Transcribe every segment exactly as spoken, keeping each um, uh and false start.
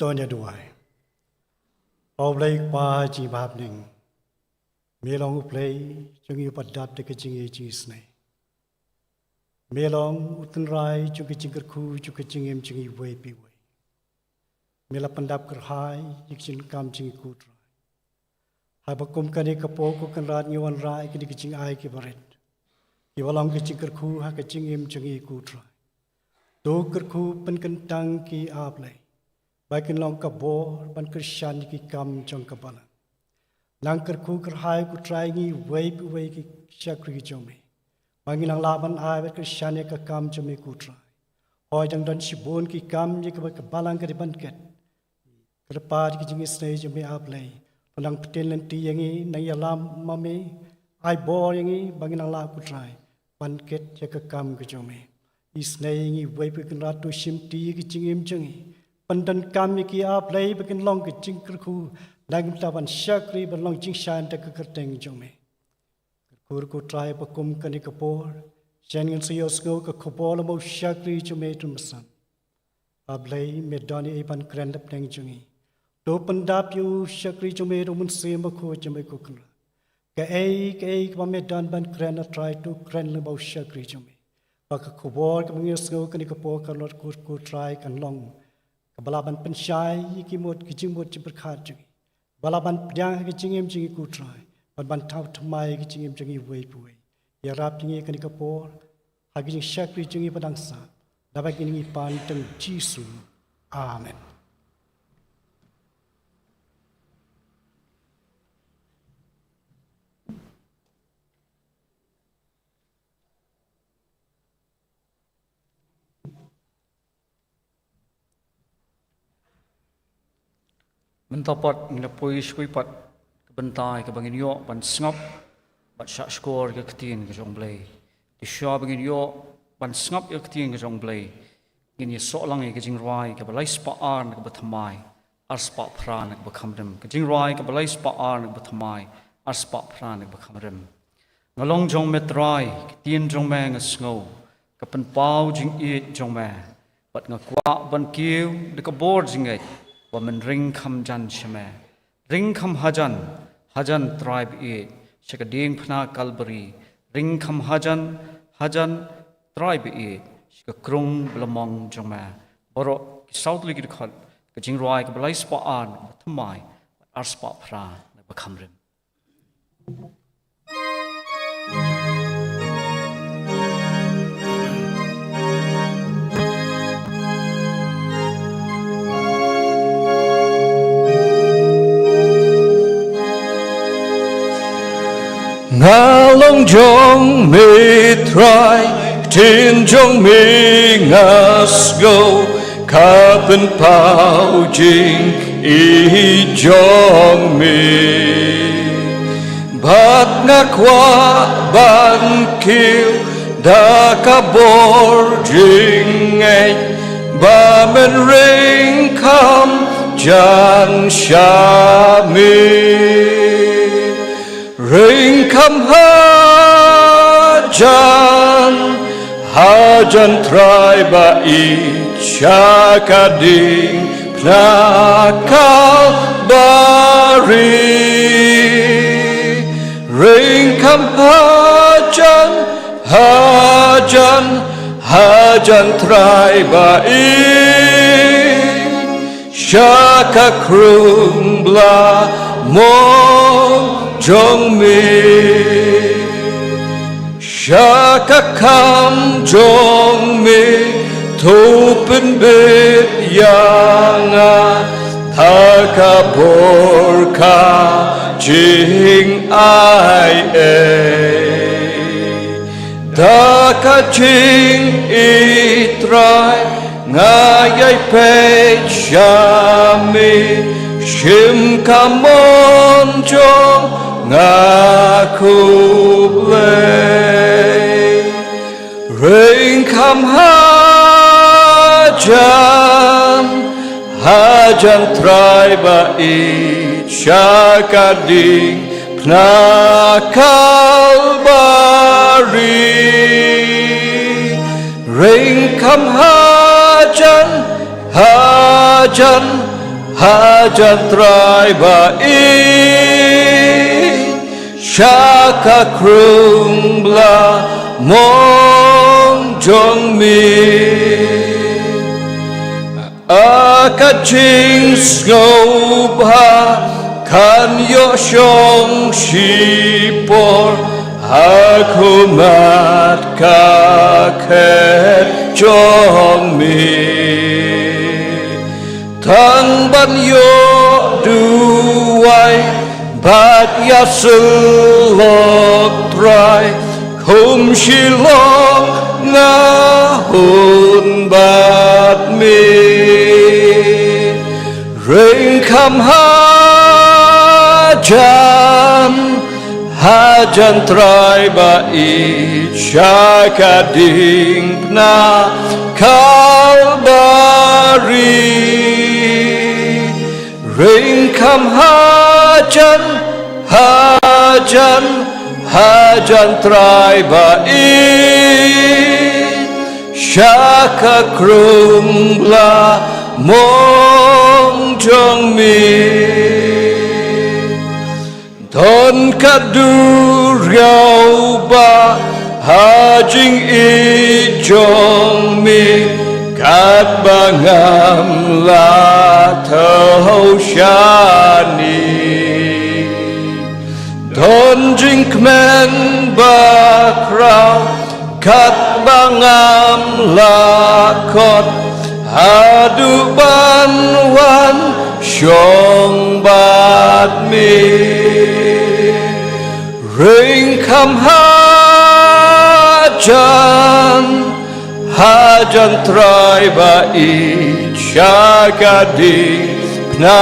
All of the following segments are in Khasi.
To ngin ïa duwai. A Blei Kpa jong ngi ba ha bneng, me long U Blei jong ngi uba dap da ka jingïeit jingisynei. Me long u tynrai jong ka jingkyrkhu jong ka jingim jong ngi iwei pa iwei. Me la pyndap kyrhai ïa ka jingkam jong ngi, ko Trai. Haba kum kane ka por, ko Kynrad, ngi wanrah ïa kine ki jingai kiba rit, kiba long ka jingkyrkhu ha ka jingim jong ngi, ko Trai. To kyrkhu pynkyntang ki, A Blei, ba kin long ka bor ban kyrshan ïa ki kam jong ka balang. Nang kyrkhu kyrhai, ko Trai, ïa ngi iwei pa iwei ki shakri jong me, ba ngin nang lah ban ai bad kyrshan ïa ka kam jong me, ko Trai. Hooid, dang don shibun ki kam ïa kiba ka balang ka dei ban kit. Kyrpad ïa ka jingisynei jong me, A Blei, to nang pynlynti ïa ngi, nang ïalam ma me, ai bor ïa ngi ba ngin nang lah, ko Trai, ban kit ïa ka kam ka jong me. Isynei ïa ngi iwei pa iwei, Kynrad, to shimti ïa ka jingim jong ngi. Pyndonkam ïa ki, A Blei, ba kin long ka jingkyrkhu na ka bynta ban shakri, ban long jingshai na ka kyrteng jong me. Kyrkhu, ko Trai, ba kum kane ka por, shen ngin sa ïohsngew ka khubor lem bad u shakri jong me, Trai Mynsiem. A Blei, me don ei ei ban kren na pdeng jong ngi. To pyndap ïa u shakri jong me, da u Mynsiem Bakhuid jong me, ko Kynrad. Kaei kaei kaba me don ban kren, A Trai, to kren lem bad u shakri jong me, ba ka khubor kaba ngi ïohsngew kane ka por, ka long, ko, ko Trai, kan long kaba lah ban pynshai ïa ki mut, ki jingmut jingpyrkhat jong ngi, ba lah ban pdiang ha ka jingim jong ngi, ko Trai, bad ban thaw thymmai ha ka jingim jong ngi iwei pa iwei. Ïarap ïa ngi ha kane ka por ha ka jingshakri jong ngi ba dang sah, da ba ngi pan tang Jisu. Amen. Mynta pat ngin ïa poi shuwa pat ka bynta kaba ngin ïoh ban sngap bad shahshkor ïa ka ktien ka jong U Blei. Te shuwa ba ngin ïoh ban sngap ïa ka ktien ka jong U Blei, ngin ïa snoh lang ïa ka jingrwai kaba lai spah ar na kaba thymmai, ar spah phra na kaba kham rim. Ka jingrwai kaba lai spah ar na kaba thymmai, ar spah phra na kaba kham rim. Nga long jong me Trai, ka ktien jong me nga sngew, ka pynpaw jingïeit jong me. Bad nga kwah ban kiew da ka bor jingngeit, ba men ring kham jan sha me. Ring kham hajan hajan, Trai ba ïeit, sha ka diengphna Kalbari. Ring kham hajan hajan, Trai ba ïeit, sha ka krung ba la mong jong me. Baroh ki saw tylli ki dkhot, ka jingrwai kaba lai spah ar na kaba thymmai, ar spah phra na kaba kham rim. Nga long jong me Trai, ktien jong me nga sngew, ka pynpaw jingïeit jong me. Bad nga kwah ban kiew da ka bor jingngeit, ba men ring kham jan sha me. Ring kham hajan hajan, Trai ba ïeit, sha ka diengphna Kalbari. Ring kham hajan hajan hajan, Trai ba ïeit, sha ka krung ba la mong jong me. Sha ka kam jong me, to pynbit ïa nga da ka bor ka jingai ei. Da ka jingïeit Trai nga ïai peit sha me, shim ka mon jong nga, ko Blei. Ring kham hajan hajan, Trai ba ïeit, sha ka diengphna Kalbari. Ring kham hajan hajan Hajan Trai ba-ïeit sha ka krung bla mong jong me. A ka jingsngewbha kan ïoh shong shipor ha khmat ka khet jong me. Tang ban ïoh duwai bad ïasyllok Trai, kum shilok nga hun bad me. Ring kham hajan, hajan Trai ba-ïeit sha ka diengphna Kalbari. Ring kham hajan, hajan, hajan Trai ba-ïeit sha ka krung bla mong jong me. Don ka duriaw ba ha jingïeit jong me, katba ngam la thew shane. Don jingkmen bakhraw katba ngam la khot, haduh ban wan shong bad me. Ring kham hajan, hajan Trai ba-ïeit sha ka diengphna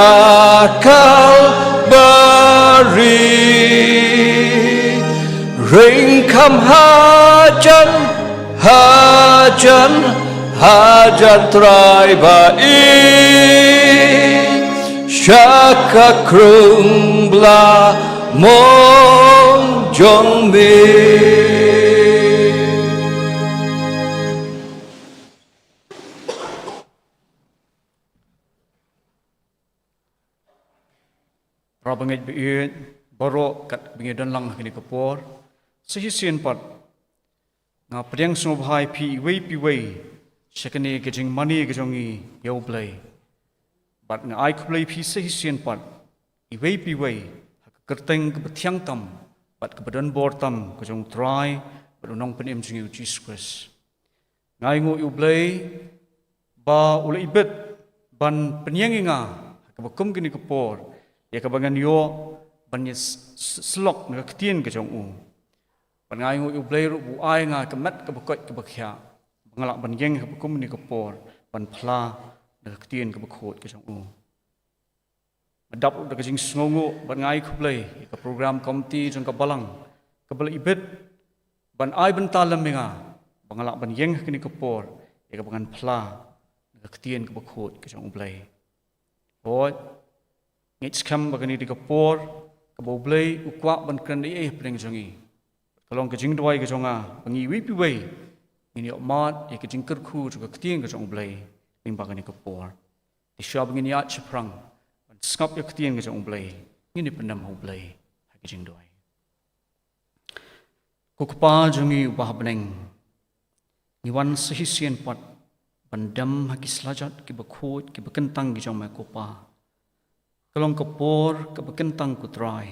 Kalbari. Ring kham hajan, hajan, hajan Trai ba-ïeit sha ka krung bla mong jong me. Para bangeit ba-ïeit baroh, katba ngi don lang ha kane ka por, sa shisien pat nga pdiang sngewbha ïa phi iwei pa iwei sha kane ka jingmane ka jong ngi ïa U Blei. Bad nga ai khublei ïa phi sa shisien pat iwei pa iwei ha ka kyrteng kaba thiang tam bad kaba donbor tam ka jong U Trai bad U Nongpynim jong ngi U Jisu Khrist. Nga ainguh ïa U Blei ba u la ibit ban pynïeng ïa nga ha kaba kum kane ka por, ïa kaba ngan ïoh ban ïa s-, s-, syllok na ka ktien ka jong u. Bad nga ainguh ïa U Blei ruh ba u ai nga ka met kaba koit kaba khiah, ba nga lah ban ïeng ha kaba kum kane ka por ban phla na ka ktien kaba khuid ka jong u. Nga dap ruh da ka jingsngewnguh bad nga ai khublei ïa ka program committee jong ka balang kaba la ibit ban ai bynta lem ïa nga ba nga lah ban ïeng ha kane ka por ïa kaba ngan phla na ka ktien kaba khuid ka jong U Blei. Hooid, ngeit skhem ba kane dei ka por kaba U Blei u kwah ban kren ei ei hapdeng jong ngi. Ka long ka jingduwai ka jong nga ba ngi iwei pa iwei ngin ïoh mad ïa ka jingkyrkhu jong ka ktien ka jong U Blei lyngba kane ka por. Te shuwa ba ngin ïaid shaphrang ban sngap ïa ka ktien ka jong U Blei, ngin ïa pyndem ha U Blei ha ka jingduwai. Ko Kpa jong ngi uba ha bneng, ngi wan sa shisien pat ban dem ha ki slajat kiba khuid kiba kyntang ki jong me, ko Kpa. Ka long ka por kaba kyntang, ko Trai,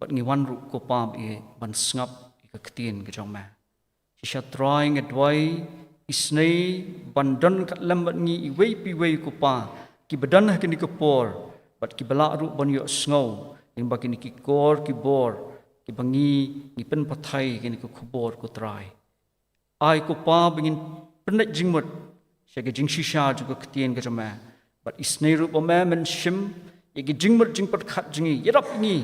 bad ngi wan ruh, ko Kpa ba-ïeit, ban sngap ïa ka ktien ka jong me. Shisha, Trai, nga duwai, isynei ban don ryngkat lem bad ngi iwei pa iwei, ko Kpa, kiba don ha kane ka por bad kiba lah ruh ban ïohsngew lyngba kine ki kor ki bor kiba ngi, ngi pynpathai kane ka khubor, ko Trai. Ai, ko Kpa, ba ngin pynleit jingmut sha ka jingshisha jong ka ktien ka jong me. Bad isynei ruh ba me men shim ïa ki jingmut jingpyrkhat jong ngi, ïarap ïa ngi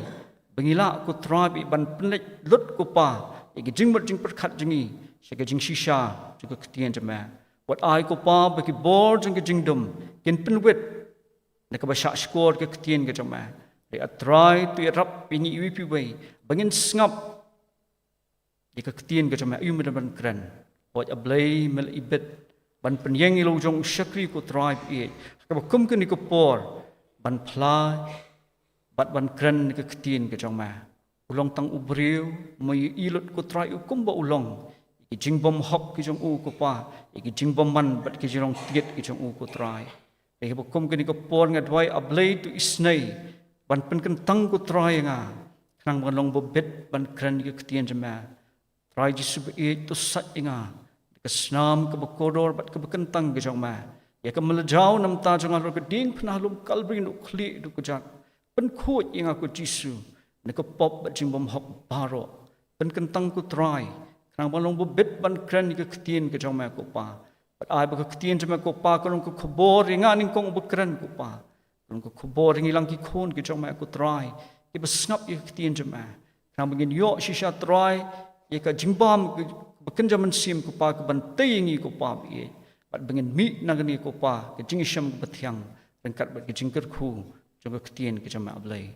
ba ngi lah, ko Trai, ba ban pynleit lut, ko Kpa, ïa ki jingmut jingpyrkhat jong ngi sha ka jingshisha jong ka ktien jong me. Wat ai, ko Kpa, ba ki bor jong ka jingdum kin pynwit na kaba shahshkor ka ktien ka jong me. Te, ah Trai, to ïarap ïa ngi iwei pa iwei ba ngin sngap ïa ka ktien ka jong me, aïu me dei ban kren. Hooid, ah Blei, me la ibit ban pynïeng ïa la u jong u shakri, ko Trai ba-ïeit, ha kaba kum kane ka por, ban phla bad ban kren ïa ka ktien ka jong me. U long tang u briew, me ïohi lut ko Trai u kumba u long ïa ki jingbymhok ki jong u ko Pa, ïa ki jingbymman bad ki jinglong tied ki jong u ko Trai. Te ha kaba kum kane ka por nga duwai A Blei to isynei ban pynkyntang ko Trai ïa nga, khnang ban long ba bit ban kren ïa ka ktien jong me. Trai Jisu ba ïeit, to sait ïa nga da ka snam kaba kordor bad kaba kyntang ka jong me. Ïa ka mlajaw namar jong nga halor ka diengphna lum Kalbari, u khlieh u kjat. Pynkhuid ïa nga ko Jisu na ka pop bad jingbymhok baroh. Pynkyntang ko Trai, khnang ban long ba bit ban kren ïa ka ktien ka jong me ko Pa. Bad ai ba ka ktien jong me ko Pa kan long ka khubor ïa nga nyngkong ba kren ko Pa. Ka long ka khubor ïa ngi lang ki khun ki jong me ko Trai, kiba sngap ïa ka ktien jong me, khnang ba ngin ïoh shisha Trai ïa ka jingbam kaba kynja mynsiem ko Pa, kaban tei ïa ngi ko Pa ba ïeit. Bad ba ngin mih na kane ko Pa ka jingshem kaba thiang ryngkat bad ka jingkyrkhu jong ka ktien ka jong me A Blei.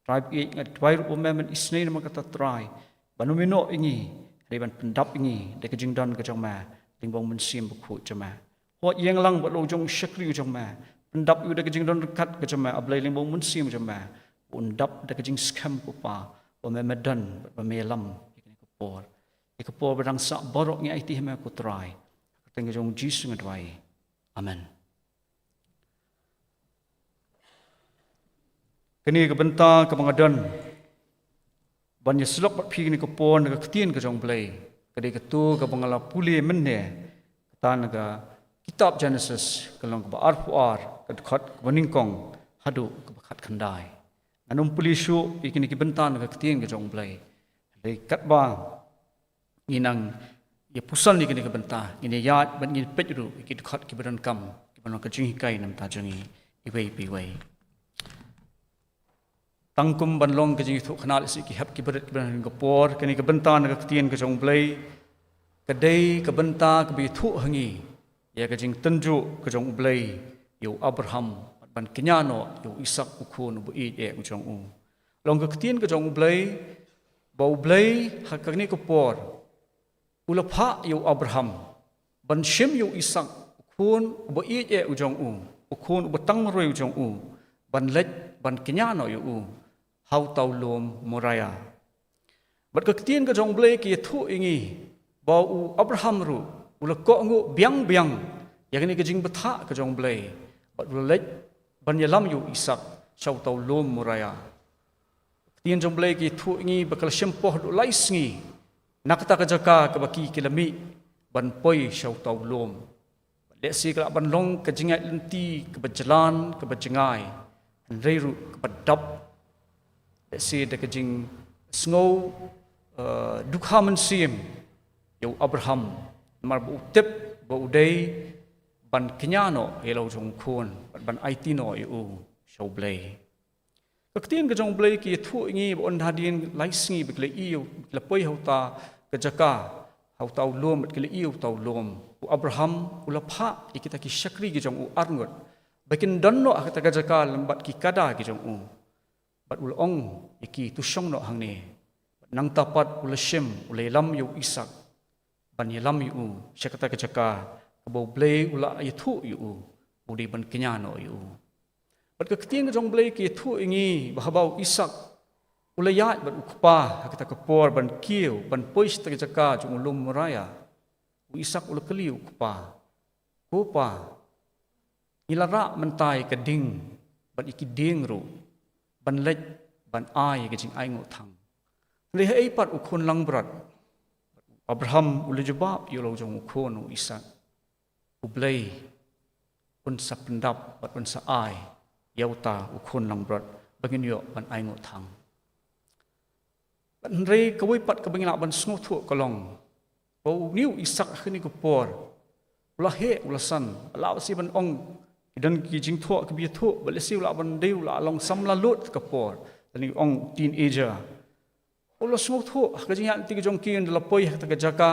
Trai ba ïeit, nga duwai ruh ba me men isynei namar kata Trai, ban ym ïehnoh ïa ngi, hynrei ban pyndap ïa ngi da ka jingdon ka jong me lyngba u Mynsiem Bakhuid jong me. Hooid, ïeng lang bad u long jong u shakri jong me, pyndap ïa u da ka jingdon ryngkat ka jong me A Blei, lyngba u Mynsiem jong me, un dap da ka jingskhem ko Pa ba me, me don bad ba me ïalam ïa kane ka por. Ïa ka por ba dang sah baroh ngi aiti ha me ko Trai. Ha ka kyrteng ka jong u Jisu nga duwai. Amen. Kane ka bynta kaba nga don ban ïasyllok bad phi kane ka por na ka ktien ka jong U Blei, ka dei kato kaba nga la pule mynne, kata na ka kitab Genesis, ka lynnong kaba arphew ar, ka dkhot kaba nyngkong haduh kaba khatkhyndai. Ngan ym pule shuh ïa kine ki bynta na ka ktien ka jong U Blei. Hynrei katba ngi nang ïa pyrshang ïa kine ki bynta, ngin ïa ïaid bad ngin peit ruh ïa ki dkhot kiba donkam, kiba long ka jinghikai na ka bynta jong ngi iwei pa iwei. Tang kum ban long ka jingïathuh khynnah lehse ki hep ki barit kiba don ha kane ka por, kane ka bynta na ka ktien ka jong U Blei ka dei ka bynta kaba ïathuh ha ngi ïa ka jingtynjuh ka jong U Blei ïa u Abraham ban kñia noh ïa u Isaak u khun uba ïeit eh u jong u. Long ka ktien ka jong U Blei ba U Blei ha kane ka por u la phah ïa u Abraham ban shim ïa u Isaak u khun uba ïeit eh u jong u, u khun uba tang marwei u jong u, ban leit ban kñia noh ïa u ha uta u lum Moriah. Bad ka ktien ka jong U Blei ka ïathuh ïa ngi ba u Abraham ruh u la kohnguh biang biang ïa kane ka jingbthah ka jong U Blei bad u la leit ban ïalam ïa u Isaak sha uta u lum Moriah. Ka ktien jong U Blei ka ïathuh ïa ngi ba ka la shim poh haduh lai sngi na kata ka jaka kaba ki, ki la mih ban poi sha uta u lum. Lehse ka lah ban long ka jingïaid lynti kaba jlan, kaba jngai, hynrei ruh kaba dap, lehse da ka jingsngew, eh, dukha mynsiem ïa u Abraham, namar ba u tip ba u dei ban kñia noh ïa la u jong u khun bad ban aiti noh ïa u sha U Blei. Ka ktien ka jong U Blei ka ïathuh ïa ngi ba hadien lai sngi ba ki la ïoh, ba ki la poi ha uta ka jaka, ha uta u lum, bad ki la ïoh uta u lum, u Abraham u la phah ïa kita ki shakri ki jong u arngut ba kin don noh ha kata ka jaka lem bad ki kada ki jong u. Bad u la ong ïa ki, to shong noh hangne. Bad nangta pat u la shim, u la ïalam ïa u Isaak ban ïalam ïa u sha kata ka jaka kaba U Blei u la ïathuh ïa u ba u dei ban kñia noh ïa u. Bad ka ktien ka jong U Blei ka ïathuh ïa ngi ba haba u Isaak u la ïaid bad u kpa ha kata ka por ban kiew ban poi sha kata ka jaka jong u lum Moriah, u Isaak u la kylli u kpa, "Ko pa, ngi la rah mynta ïa ka ding bad ïa ki dieng ruh ban leit ban ai ïa ka jingainguh thang. Hynrei haei pat u khun langbrot?" Abraham u la jubab ïa la u jong u khun u Isaak, "U Blei un sa pyndap bad un sa ai ïa uta u khun langbrot ba ngin ïoh ban ainguh thang." Bad hynrei kawei pat kaba ngi lah ban sngewthuh ka long ba une u Isaak ha kane ka por u la heh, u la san, la shu ban ong, ki don ki jingthoh kiba ïathuh ba lehse u lah ban dei u la long samla lut ka por, lane ong teenager. U la sngewthuh ha ka jingïaid lynti ka jong ki, ynda la poi ha kata ka jaka,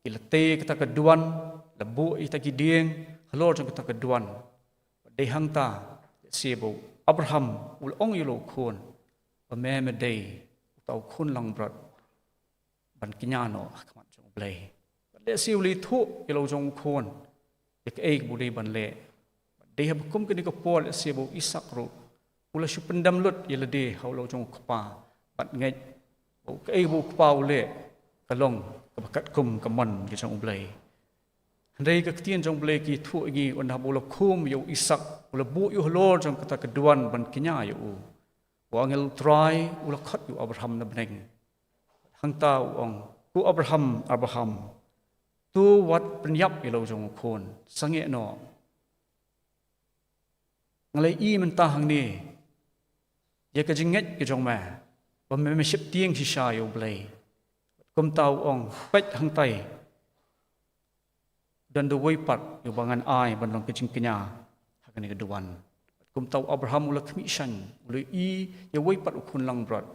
ki la tei kata ka duwan, la buh ïa kita ki dieng halor jong kata ka duwan. Dei hangta lehse ba u Abraham u la ong ïa la u khun ba me, me dei uta u khun langbrot ban kñia noh ha khmat jong U Blei. Bad lehse u la ïathuh ïa la u jong u khun ïa kaei kaba u dei ban leh. Bad Dei haba kum kane ka por lehse ba u Isak ruh u la shu pyndam lut ïa lade ha u lawjong u kpa, bad ngeit ba u kaei ba u kpa u leh ka long kaba katkum ka mon ka jong U Blei. Hynrei ka ktien jong U Blei ka ïathuh ïa ngi, ynda haba u la khum ïa u Isak, u la buh ïa u halor jong kata ka duwan ban kñia ïa u, u angel U Trai u la khot ïa u Abraham na bneng. Hangta u ong, "Ko Abraham, Abraham, to wat pynïap ïa la u jong u khun, sangeh noh. Nga la ïohi mynta hangne ïa ka jingngeit ka jong me, ba me, me sheptieng shisha ïa U Blei." Kumta u ong, "Peit hangtai, don da uwei pat ïa uba ngan ai ban long ka jingkñia ha kane ka duwan." Kumta u Abraham u la khmih shaiñ, u la ïohi ïa uwei pat u khun langbrot,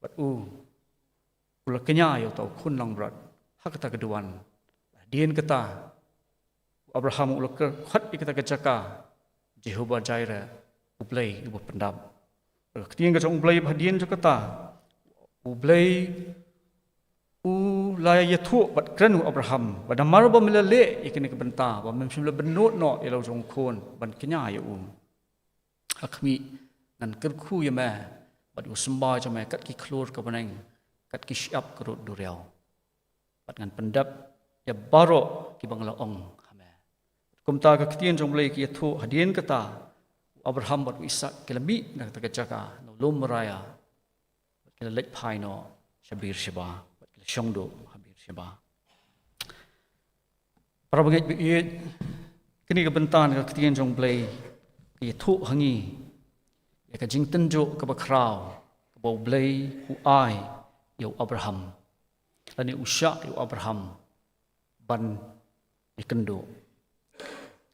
bad u, u la kñia ïa uta u khun langbrot ha kata ka duwan. Hadien kata u Abraham u la khot ïa kata ka jaka Jehovah Jireh, U Blei uba pyndap. Ka ktien ka jong U Blei ba hadien jong kata, U Blei u la ïathuh bad kren ïa u Abraham, "Ba namar ba me la leh ïa kane ka bynta, ba mem shym la bynnud noh ïa la u jong u khun ban kñia ïa u, ha khmih, ngan kyrkhu ïa me bad ïa u symbai jong me kat ki khlur ka bneng, kat ki shyiap ka rud duriaw. Bad ngan pyndep ïa baroh kiba nga la ong ha me." Kumta ka ktien jong U Blei ka ïathuh, hadien kata u Abraham bad u Isak ki la mih na kata ka jaka, na u lum Moria, bad ki la leit phai noh sha Beersheba, bad ki la shong duh ha Beersheba. Para bangeit ba ïeit, kane ka bynta na ka ktien jong U Blei ka ïathuh ha ngi ïa ka jingtynjuh kaba khraw kaba U Blei u ai ïa u Abraham, lane u shah ïa u Abraham ban ïakynduh.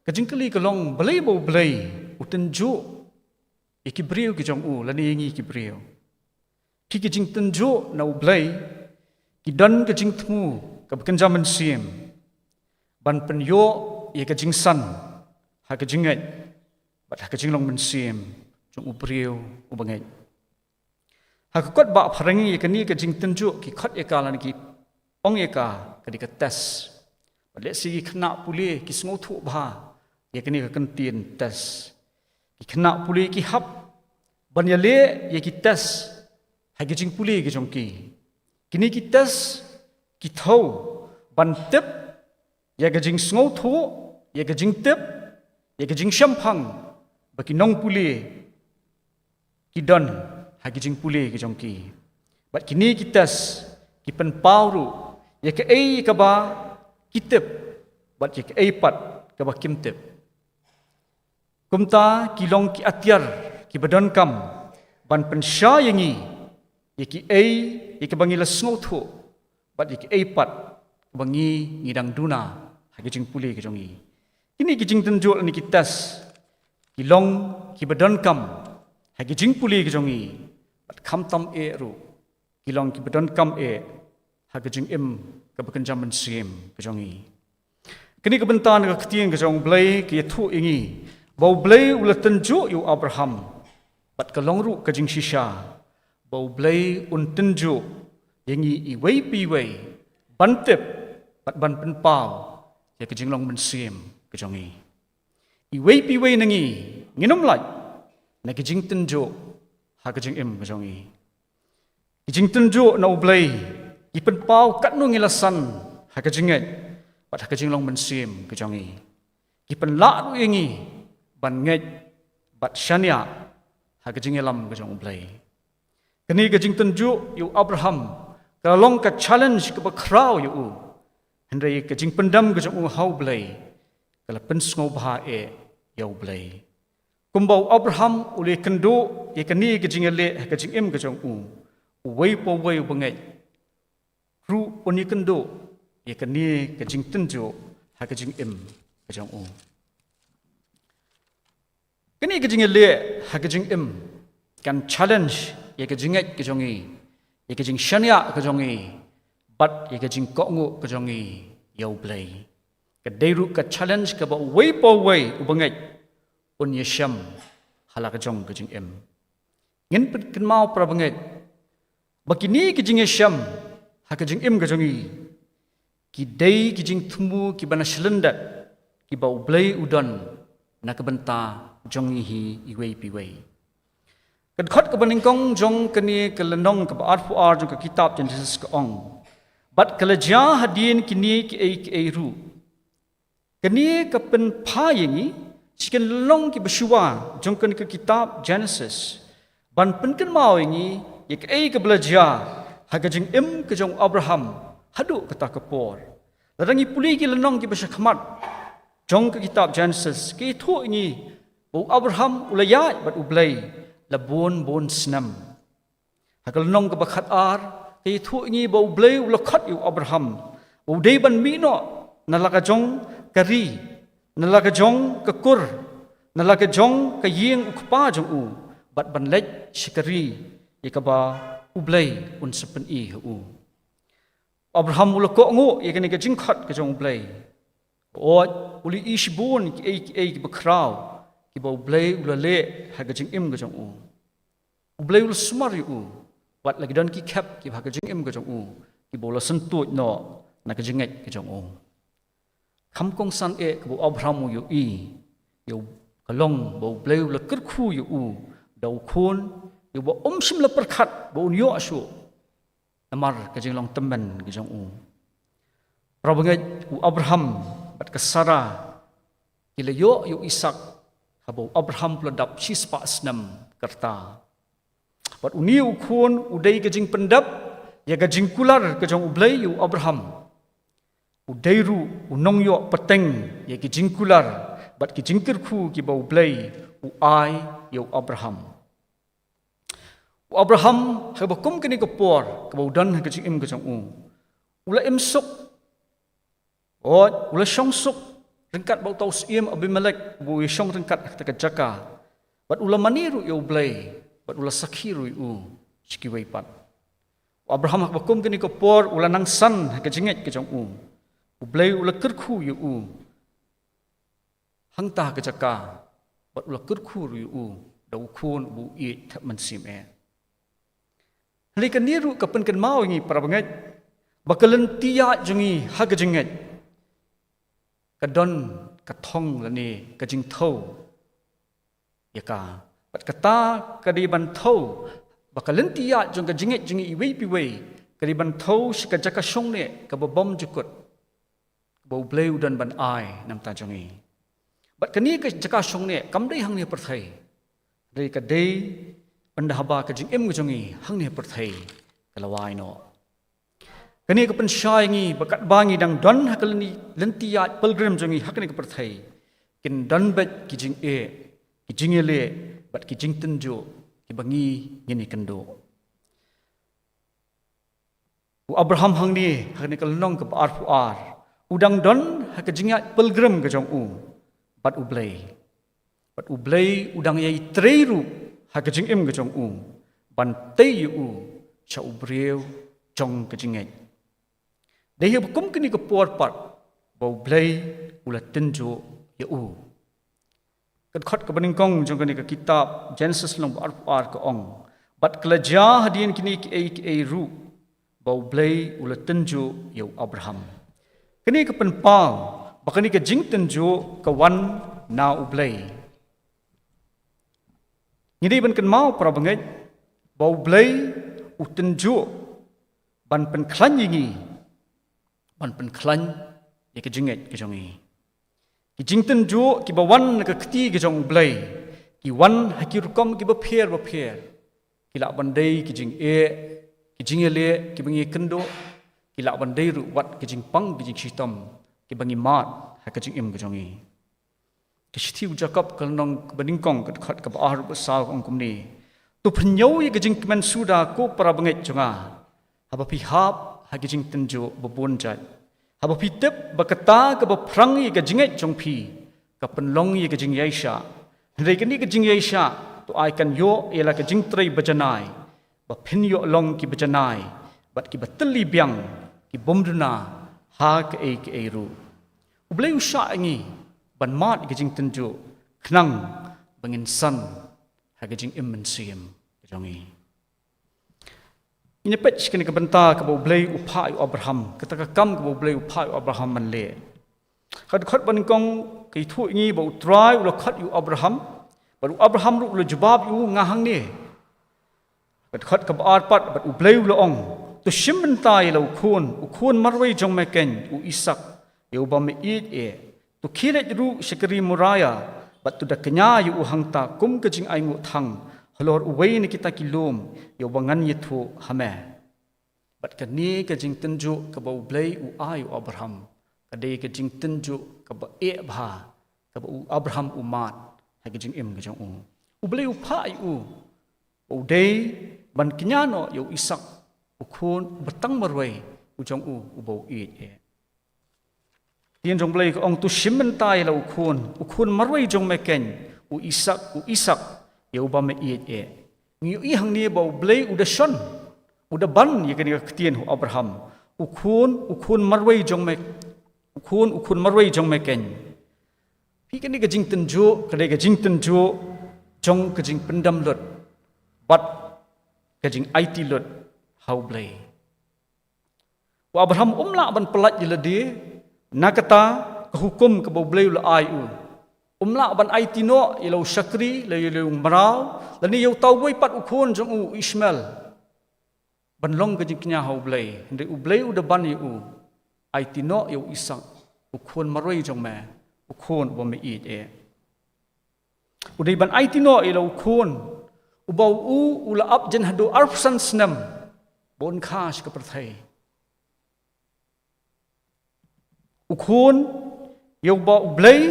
Ka jingkylli ka long, balei ba U Blei u tynjuh ïa ki briew ki jong u, lane ïa ngi ki briew? Ki, ki jingtynjuh na U Blei ki don ka jingthmu kaba kynja mynsiem ban pynïoh ïa ka jingsan ha ka jingngeit bad ha ka jinglong mynsiem jong u briew uba ngeit. Ha ka kot ba phareng ïa kane ka jingtynjuh ki khot ïa ka lane ki ong ïa ka ka dei ka test. Bad lehse ki khynnah pule ki sngewthuh bha ïa kane ka kyntien test. Ki khynnah pule ki hap ban ïaleh ïa ki test ha ki jingpule ki jong ki. Kine ki test ki thew ban tip ïa ka jingsngewthuh, ïa ka jingtip, ïa ka jingshemphang ba ki nongpule ki don ha ki jingpule ki jong ki. Bad kine ki test ki pynpaw ruh ïa kaei kaba ki tip bad ïa kaei pat kaba kim tip. Kumta ki long ki atiar kiba donkam ban pynshai ïa ngi ïa kiei ïa kaba ngi la sngewthuh bad ïa kiei pat kaba ngi, ngi dang duna ha ki jingpule ki jong ngi. Kine ki jingtynjuh lane ki test ki long kiba donkam ha ki jingpule ki jong ngi, bad khamtam eh ruh ki long kiba donkam eh ha ka jingim kaba kynja mynsiem ka jong ngi. Kane ka bynta na ka ktien ka jong U Blei ka ïathuh ïa ngi ba U Blei u la tynjuh ïa u Abraham, bad ka long ruh ka jingshisha ba U Blei un tynjuh ïa ngi iwei pa iwei ban tip bad ban pynpaw ïa ka jinglong mynsiem ka jong ngi. Iwei pa iwei na ngi ngin ym lait na ka jingtynjuh ha ka jingim ka jong ngi. Ki jingtynjuh na U Blei ki pynpaw katno ngi la san ha ka jingngeit bad ha ka jinglong mynsiem ka jong ngi. Ki pynlah ruh ïa ngi ban ngeit bad shaniah ha ka jingïalam ka jong U Blei. Kane ka jingtynjuh ïa u Abraham ka la long ka challenge kaba khraw ïa u. Hynrei ka jingpyndem ka jong u ha U Blei ka la pynsngewbha eh ïa U Blei. Kumba u Abraham u la ïakynduh ïa kane ka jingïaleh ha ka jingim ka jong u, uwei pa uwei uba ngeit ruh un ïakynduh ïa kane ka jingtynjuh ha ka jingim ka jong u. Kane ka jingïaleh ha ka jingim kan challenge ïa ka jingngeit ka jong ngi, ïa ka jingshaniah ka jong ngi, bad ïa ka jingkohnguh ka jong ngi ïa U Blei. Ka dei ruh ka challenge kaba uwei pa uwei uba ngeit un ïashem ha la ka jong ka jingim. Ngin pynkynmaw para bangeit ba kine ki jingïashem ha ka jingim ka jong ngi ki dei ki jingthmu kiba na shlyndet kiba U Blei u don na ka bynta jong ngi hi iwei pa iwei. Ka dkhot kaba nyngkong jong kane ka lynnong kaba arphew ar jong ka kitab Genesis ka ong, bad ka la jia hadien kine kiei kiei ruh. Kane ka pynpaw ïa ngi sha ki lynnong kiba shuwa jong kane ka kitab Genesis, ban pynkynmaw ïa ngi ïa kaei kaba la jia ha ka jingim ka jong u Abraham haduh kata ka por. Lada ngi pule ki lynnong kiba sha khmat jong ka kitab Genesis, ka ïathuh ïa ngi ba u Abraham u la ïaid bad U Blei la bun bun snem. Ha ka lynnong kaba khat ar, ka ïathuh ïa ngi ba U Blei u la khot ïa u Abraham, ba u dei ban mih noh na la ka jong ka ri, na la ka jong ka kur, na la ka jong ka ïing u kpa jong u, bad ban leit sha ka ri ïa kaba U Blei un sa pyni ha u. Abraham u la kohnguh ïa kane ka jingkhot ka jong U Blei. Hooid, u la ïohi shibun kiei kiei kiba khraw kiba U Blei u la leh ha ka jingim ka jong u. U Blei u la sumar ïa u, bad la ki don ki khep kiba ha ka jingim ka jong u, kiba u la syntuid noh na ka jingngeit ka jong u. Kham kongsan eh kaba u Abraham u ïohi, ïa u, ka long ba U Blei u la kyrkhu ïa u da u khun, ïa uba um shym la pyrkhat ba un ïoh shuh namar ka jinglong tymmen ka jong u. Para bangeit, u Abraham bad ka Sara ki la ïoh ïa u Isaak haba u Abraham u la dap shispah snem ka rta. Bad une u khun u dei ka jingpyndep ïa ka jingkular ka jong U Blei ïa u Abraham. U dei ruh u nongïoh pateng ïa ki jingkular bad ki jingkyrkhu kiba U Blei u ai ïa u Abraham. U Abraham, ha kaba kum kane ka por kaba u don ha ka jingim ka jong u, u la im suk. Hooid, u la shong suk ryngkat bad uta u syiem Abimelek, uba u ïashong ryngkat ha kata ka jaka. Bad u la mane ruh ïa U Blei, bad u la sakhi ruh ïa u sha kiwei pat. U Abraham, ha kaba kum kane ka por, u la nang san ha ka jingngeit ka jong u. U Blei u la kyrkhu ïa u hangta ha ka jaka, bad u la kyrkhu ruh ïa u da u khun uba u ïeit thep mynsiem eh. Hynrei kane ruh ka pynkynmaw ïa ngi, para bangeit, ba ka lynti ïaid jong ngi ha ka jingngeit ka don ka thong lane ka jingthew ïa ka. Bad kata ka dei ban thew ba ka lynti ïaid jong ka jingngeit jong ngi iwei pa iwei ka dei ban thew sha ka jaka shongneh kaba bymjukut kaba U Blei u don ban ai na ka bynta jong ngi. Bad kane ka jaka shongneh kam dei hangne ha pyrthei. Hynrei ka dei ynda haba ka jingim ka jong ngi hangne ha pyrthei ka la wai noh. Kane ka pynshai ïa ngi ba katba ngi dang don ha ka lynti, lynti ïaid pilgrim jong ngi ha kane ka pyrthei, kin don beit ki jingeh, ki jingïaleh bad ki jingtynjuh kiba ngi ngin ïakynduh. U Abraham hangne, ha kane ka lynnong kaba arphew ar, u dang don ha ka jingïaid pilgrim ka jong u bad U Blei. Bad U Blei u dang ïai trei ruh ha ka jingim ka jong u ban tei ïa u sha u briew jong ka jingngeit. Dei ha kaba kum kane ka por pat ba U Blei u la tynjuh ïa u. Ka dkhot kaba nyngkong jong kane ka kitab Genesis lynnong ba arphew ar ka ong, bad ka la jia hadien kine kiei kiei ruh ba U Blei u la tynjuh ïa u Abraham. Kane ka pynpaw ba kane ka jingtynjuh ka wan na U Blei. Ngi dei ban kynmaw, para bangeit, ba U Blei u tynjuh ban pynkhlaiñ ïa ngi, ban pynkhlaiñ ïa ka jingngeit ka jong ngi. Ki jingtynjuh kiba wan na ka kti ka jong U Blei ki wan ha ki rukom kiba pher bapher. Ki lah ban dei ki jingeh, ki jingïaleh kiba ngi ïakynduh, ki lah ban dei ruh wat ki jingpang ki jingshitom kiba ngi mad ha ka jingim ka jong ngi. Ka shithi u Jakob ka lynnong kaba nyngkong ka dkhot kaba arphew saw ka ong kumne: To pynïoh ïa ka jingkmen suda, ko para bangeit jong nga, haba phi hap ha ki jingtynjuh ba bun jait. Haba phi tip ba kata kaba phrang ïa ka jingngeit jong phi ka pynlong ïa ka jingïaishah, hynrei kane ka jingïaishah to ai kan ïoh ïa la ka jingtrei bajanai, ba phin ïoh long kiba janai bad kiba tylli biang, ki bym duna ha kaei kaei ruh. U Blei u shah ïa ngi ban mad ïa ka jingtynjuh khnang ba ngin san ha ka jingim mynsiem ka jong ngi. Ngin ïa peit sha kane ka bynta kaba U Blei u phah ïa u Abraham, kata ka kam kaba U Blei u phah ïa u Abraham ban leh. Ka dkhot ba nyngkong ka ïathuh ïa ngi ba U Trai u la khot ïa u Abraham, bad u Abraham ruh u la jubab ïa u, nga hangne. Bad khot kaba ar pat, bad U Blei u la ong, to shim bynta ïa la u khun, u khun marwei jong me keiñ, u Isaak, ïa uba me ïeit eh. To khie leit ruh sha ka ri Moria, bad to da kñia ïa u hangta kum ka jingainguh thang, halor uwei na kita ki lum, ïa uba ngan ïathuh ha me. Bad kane ka jingtynjuh kaba U Blei u ai ïa u Abraham, ka dei ka jingtynjuh kaba eh bha, kaba u Abraham u mad ha ka jingim ka jong u. U Blei u phah ïa u ba u dei ban kñia noh ïa u Isaak, u khun uba tang marwei u jong u, uba u ïeit eh. Ktien jong U Blei ka ong, to shim bynta ïa la u khun, u khun marwei jong me keiñ, u Isaak, u Isaak, ïa uba me ïeit eh. Ngi ïohi hangne ba U Blei u da shon, u da ban ïa kane ka ktien ha u Abraham, u khun, u khun marwei jong me, u khun, u khun marwei jong me keiñ. Phi, kane ka jingtynjuh, ka dei ka jingtynjuh jong ka jingpyndem lut bad ka jingaiti lut ha U Blei. U Abraham um lah ban pyllait ïa lade na kata ka hukum kaba U Blei u la ai ïa u. Um lah ban aiti noh ïa la u shakri, la ïa la u mraw, lane ïa uta uwei pat u khun jong u, u Ishmael, ban long ka jingkñia ha U Blei. Hynrei U Blei u da ban ïa u, aiti noh ïa u Isaak, u khun marwei jong me, u khun uba me ïeit eh. U dei ban aiti noh ïa la u khun uba u, u la ap jan haduh arphew san snem, ba un kha sha ka pyrthei. U khun ïa uba U Blei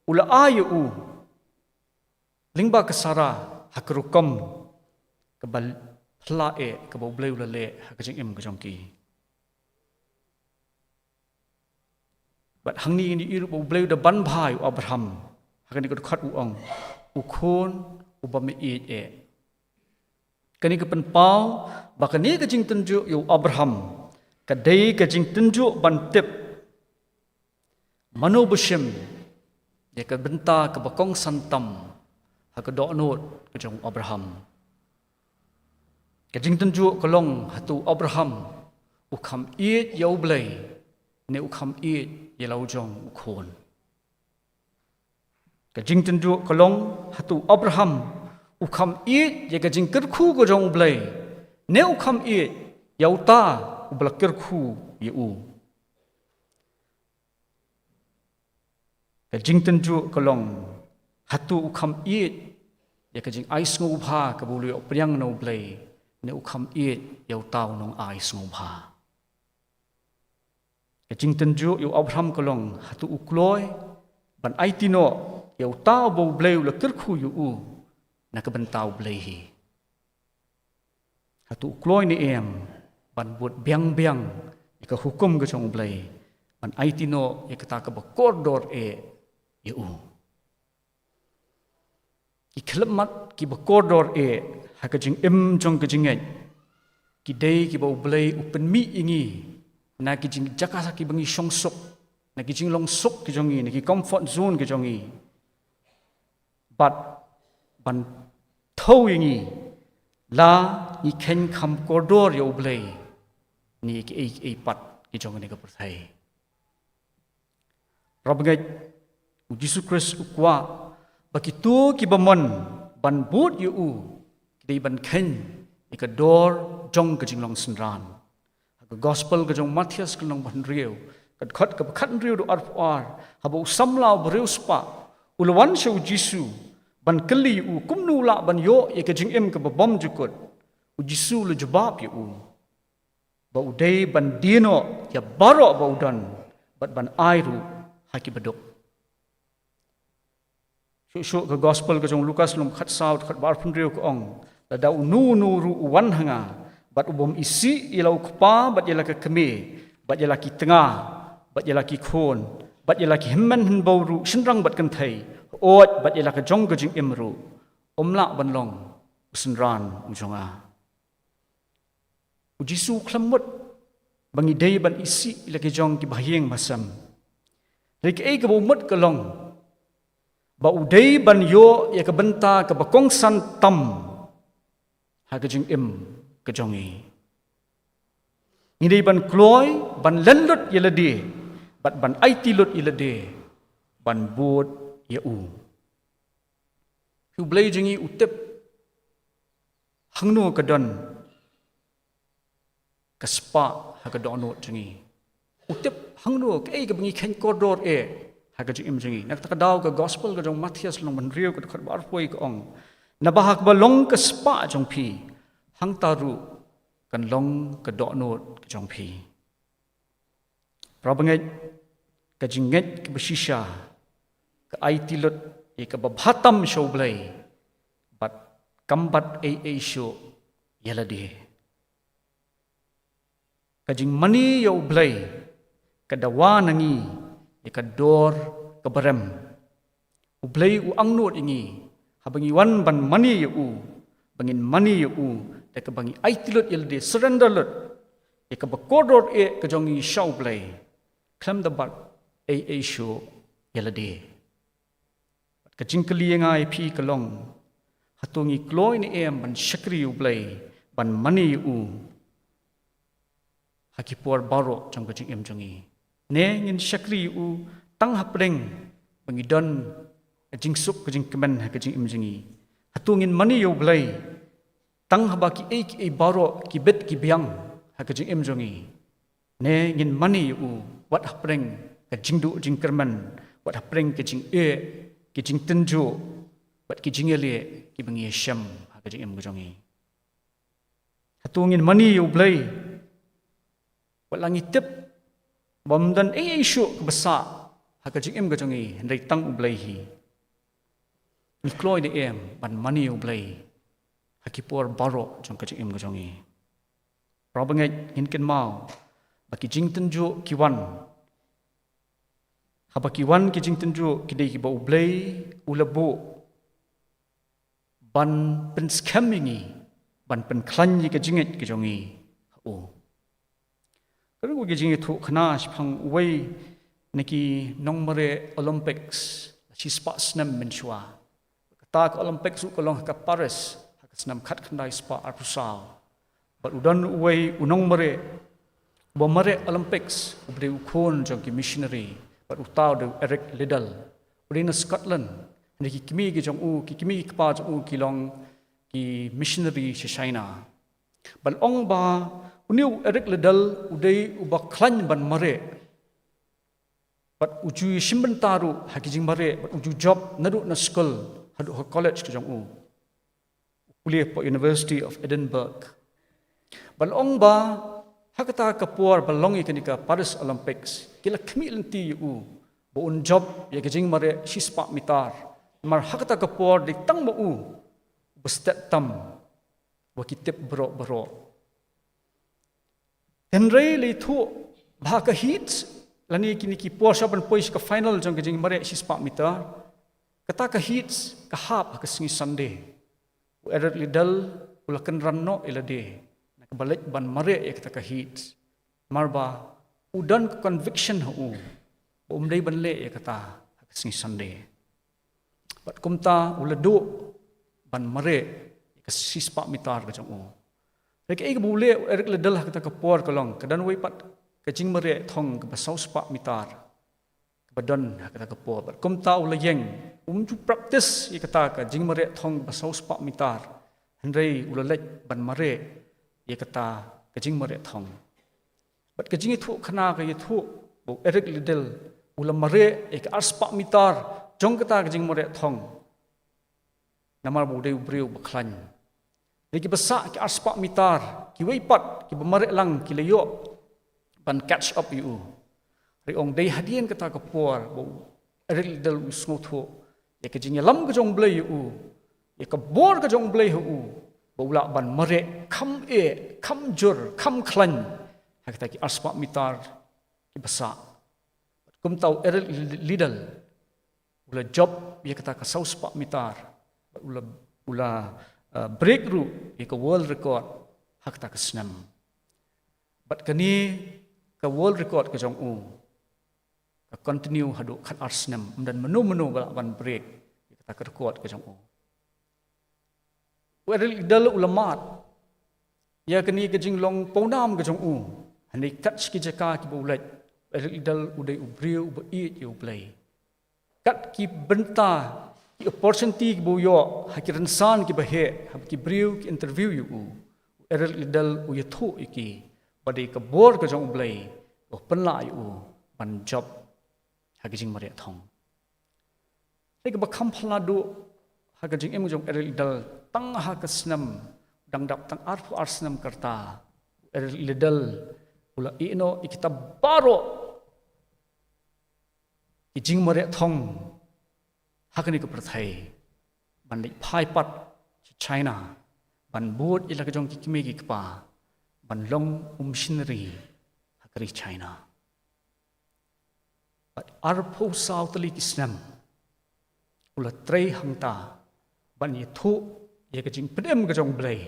u la ai ïa u lyngba ka Sara, ha ka rukom kaba phylla eh kaba U Blei u la leh ha ka jingim ka jong ki. Bad hangne ngi ïohi ruh ba U Blei u da ban bha ïa u Abraham. Ha kane ka dkhot u ong, u khun uba me ïeit eh. Kane ka pynpaw ba kane ka jingtynjuh ïa u Abraham ka dei ka jingtynjuh ban tip mano ba shim ïa ka bynta kaba kongsan tam ha ka dohnud ka jong u Abraham. Ka jingtynjuh ka long, hato u Abraham u kham ïeit ïa U Blei, ne u kham ïeit ïa la u jong u khun. Ka jingtynjuh ka long, hato u Abraham u kham ïeit ïa ka jingkyrkhu ka jong U Blei, ne u kham ïeit ïa uta uba la kyrkhu ïa u. Ka jingtynjuh ka long, hato u kham ïeit ïa ka jingai sngewbha kaba u la ïoh pdiang na U Blei, ne u kham ïeit ïa uta u nongai sngewbha. Ka jingtynjuh ïa u Abraham ka long, hato u kloi ban aiti noh ïa uta uba U Blei u la kyrkhu ïa u na ka bynta U Blei hi. Hato u kloi ne em ban bud biang biang ïa ka hukum ka jong U Blei, ban aiti noh ïa kata kaba kordor eh ïa u. Ki khyllipmat kiba kordor eh ha ka jingim jong ka jingngeit, ki dei kiba U Blei u pynmih ïa ngi na ki jingjaka kiba ngi shong suk, na ki jinglong suk ki jong ngi, na ki comfort zone ki jong ngi. Bad ban thew ïa ngi la ngi kheiñ kham kordor ïa U Blei ne kiei kiei pat ki jong kane ka pyrthei. Para bangeit, U Jisu Khrist u kwah ba kito kiba mon ban bud ïa u ki dei ban kheiñ ïa ka dor jong ka jinglong synran. Ha ka Gospel ka jong u Mathaios ka lynnong ba hynriew, ka dkhot kaba khathynriew haduh arphew ar, haba u samla u briew spah u la wan sha U Jisu ban kylli ïa u kumno u lah ban ïoh ïa ka jingim kaba bymjukut, U Jisu u la jubab ïa u ba u dei ban die noh ïa baroh ba u don, bad ban ai ruh ha kiba duk. Shuh shuh ka Gospel ka jong u Lukas lynnong khatsaw, dkhot ba arphew hynriew ka ong, lada uno uno ruh u wan ha nga bad u bym isih ïa la u kpa bad ïa la ka kmie bad ïa la ki tnga bad ïa la ki khun bad ïa la ki hynmen hynbew ruh, shynrang bad kynthei, hooid bad ïa la ka jong ka jingim ruh, um lah ban long u synran u jong nga. U Jisu u khlem mut ba ngi dei ban isih ïa la ki jong kiba ha ïing ba sem. Hynrei kaei kaba u mut ka long ba u dei ban ïoh ïa ka bynta kaba kongsan tam ha ka jingim ka jong ngi. Ngi dei ban kloi ban len lut ïa lade bad ban aiti lut ïa lade ban bud ïa u. Phi, U Blei jong ngi u tip hangno ka don ka spah ha ka dohnud jong ngi. U tip hangno kaei kaba ngi kheiñ kordor eh ha ka jingim jong ngi. Na kata ka daw ka gospel ka jong u Mathaios lynnong ba hynriew ka dkhot ba arphew ka ong, naba ha kaba long ka spah jong phi, hangta ruh kan long ka dohnud ka jong phi. Para bangeit, ka jingngeit kaba shisha ka aiti lut ïa kaba bha tam sha U Blei bad kam bat ei ei shuh ïa lade. Ka jingmane ïa U Blei ka dawa na ngi ïa ka dor kaba rem. U Blei u angnud ïa ngi haba ngi wan ban mane ïa u, ba ngin mane ïa u da kaba ngi aiti lut ïa lade, surrender lut ïa kaba kordor eh ka jong ngi sha U Blei, khlem da bat ei ei shuh ïa lade. Bad ka jingkylli ïa nga ïa phi ka long, hato ngi kloi ne em ban shakri ïa U Blei, ban mane ïa u ha ki por baroh jong ka jingim jong ngi? Ne ngin shakri ïa u tang hapdeng ba ngi don ka jingsuk ka jingkmen ha ka jingim jong ngi? Hato ngin mane ïa U Blei tang haba kiei kiei baroh ki bit ki biang ha ka jingim jong ngi? Ne ngin mane ïa u wat hapdeng ka jingduh jingkyrmen, wat hapdeng ka jingeh, ki jingtynjuh bad ki jingïaleh kiba ngi ïashem ha ka jingim ka jong ngi? Hato ngin mane ïa U Blei wat la ngi tip ba ym don ei ei shuh kaba sah ha ka jingim ka jong ngi hynrei tang U Blei hi? Ngi kloi ne em ban mane ïa U Blei ha ki por baroh jong ka jingim ka jong ngi? Para bangeit, ngin kynmaw ba ki jingtynjuh ki wan. Haba ki wan ki jingtynjuh, ki dei kiba U Blei u la buh ban pynskhem ïa ngi, ban pynkhlaiñ ïa ka jingngeit ka jong ngi ha u. Ka dei ka jingïathuhkhana shaphang uwei na ki nongmareh Olympics la shispah snem mynshuwa. Kata ka Olympics ruh ka long ha ka Paris ha ka snem khatkhyndai spah arphew saw. Bad u don uwei u nongmareh, uba mareh Olympics, uba dei u khun jong ki missionary, bad uta u dei u Eric Liddell. U dei na Scotland. Hynrei ki kmie ki jong u, ki kmie ki kpa jong u ki long ki missionary sha China. Bad ong ba une u Eric Liddell u dei uba khlaiñ ban mareh. Bad u ju ïashim bynta ruh ha ki jingmareh, bad u ju jop naduh na skul haduh ha college ka jong u. U pule hapoh University of Edinburgh. Bad ong ba ha kata ka por ba long ïa kane ka Paris Olympics, ki la khmih lynti ïa u ba un jop ïa ka jingmareh shispah mitar. Namar ha kata ka por dei tang ma u ba stet tam, ba ki tip baroh baroh. Hynrei la ïathuh ba ha ka heats, lane kine ki por sha ban poi sha ka final jong ka jingmareh shispah mitar, kata ka heats ka hap ha ka sngi Sunday. U Eric Liddell u la kynran noh ïa lade na kaba leit ban mareh ïa kata ka heats. Namar ba u don ka conviction ha u ba um dei ban leh ïa kata ha ka sngi Sunday. Bad kumta u la duh ban mareh ïa ka shispah mitar ka jong u. Hynrei kaei kaba u leh u Eric Liddell ha kata ka por ka long, ka don wei pat ka jingmareh thong kaba saw spah mitar kaba don ha kata ka por. Bad kumta u la ïeng, um ju practice ïa kata ka jingmareh thong kaba saw spah mitar. Hynrei u la leit ban mareh ïa kata ka jingmareh thong. Bad ka jingïathuhkhana ka ïathuh ba u Eric Liddell u la mareh ïa ka arspah mitar jong kata ka jingmareh thong. Namar ba u dei u briew ba khlaiñ. Dei kiba sah ki arspah mitar, kiwei pat kiba mareh lang ki la ïoh ban catch up ïa u. Hynrei ong dei hadien kata ka por ba u Eric Liddell u sngewthuh ïa ka jingïalam ka jong U Blei ïa u, ïa ka bor ka jong U Blei ha u, ba u lah ban mareh kham eh, kham jur, kham khlaiñ ha kita ki arspah mitar kiba sah. Kumta u Eric Liddell u la jop ïa kata ka saw spah mitar, u la, u la, uh, break ruh ïa ka world record ha kata ka snem. Bad kane ka world record ka jong u ka continue haduh khatar snem, ym don mano mano ba lah ban break ïa kata ka record ka jong u. U Eric Liddell u la mad ïa kane ka jinglong pawnam ka jong u. Hynrei kat shi ki jaka kiba u leit, u Eric Liddell u dei u briew uba ïeit ïa U Blei. kat ki bynta, ki opportunity kiba u ïoh ha ki rynsan kiba heh, ha ki briew ki interview ïa u, u Eric Liddell u ïathuh ïa ki ba dei ka bor ka jong U Blei ba pynlah ïa u ban jop ha ka jingmareh thong. Hynrei kaba kham phylla duh ha ka jingim jong u Eric Liddell, tang ha ka snem, dang dap tang arphew ar snem ka rta, u Eric Liddell u la ïehnoh ïa kita baroh ki jingmareh thong ha kane ka pyrthei, ban leit phai pat sha China ban bud ïa la ka jong ki kmie ki kpa, ban long u missionary ha ka ri China. Bad arphew saw tylli ki snem u la trei hangta ban ïathuh ïa ka jingpynim ka jong U Blei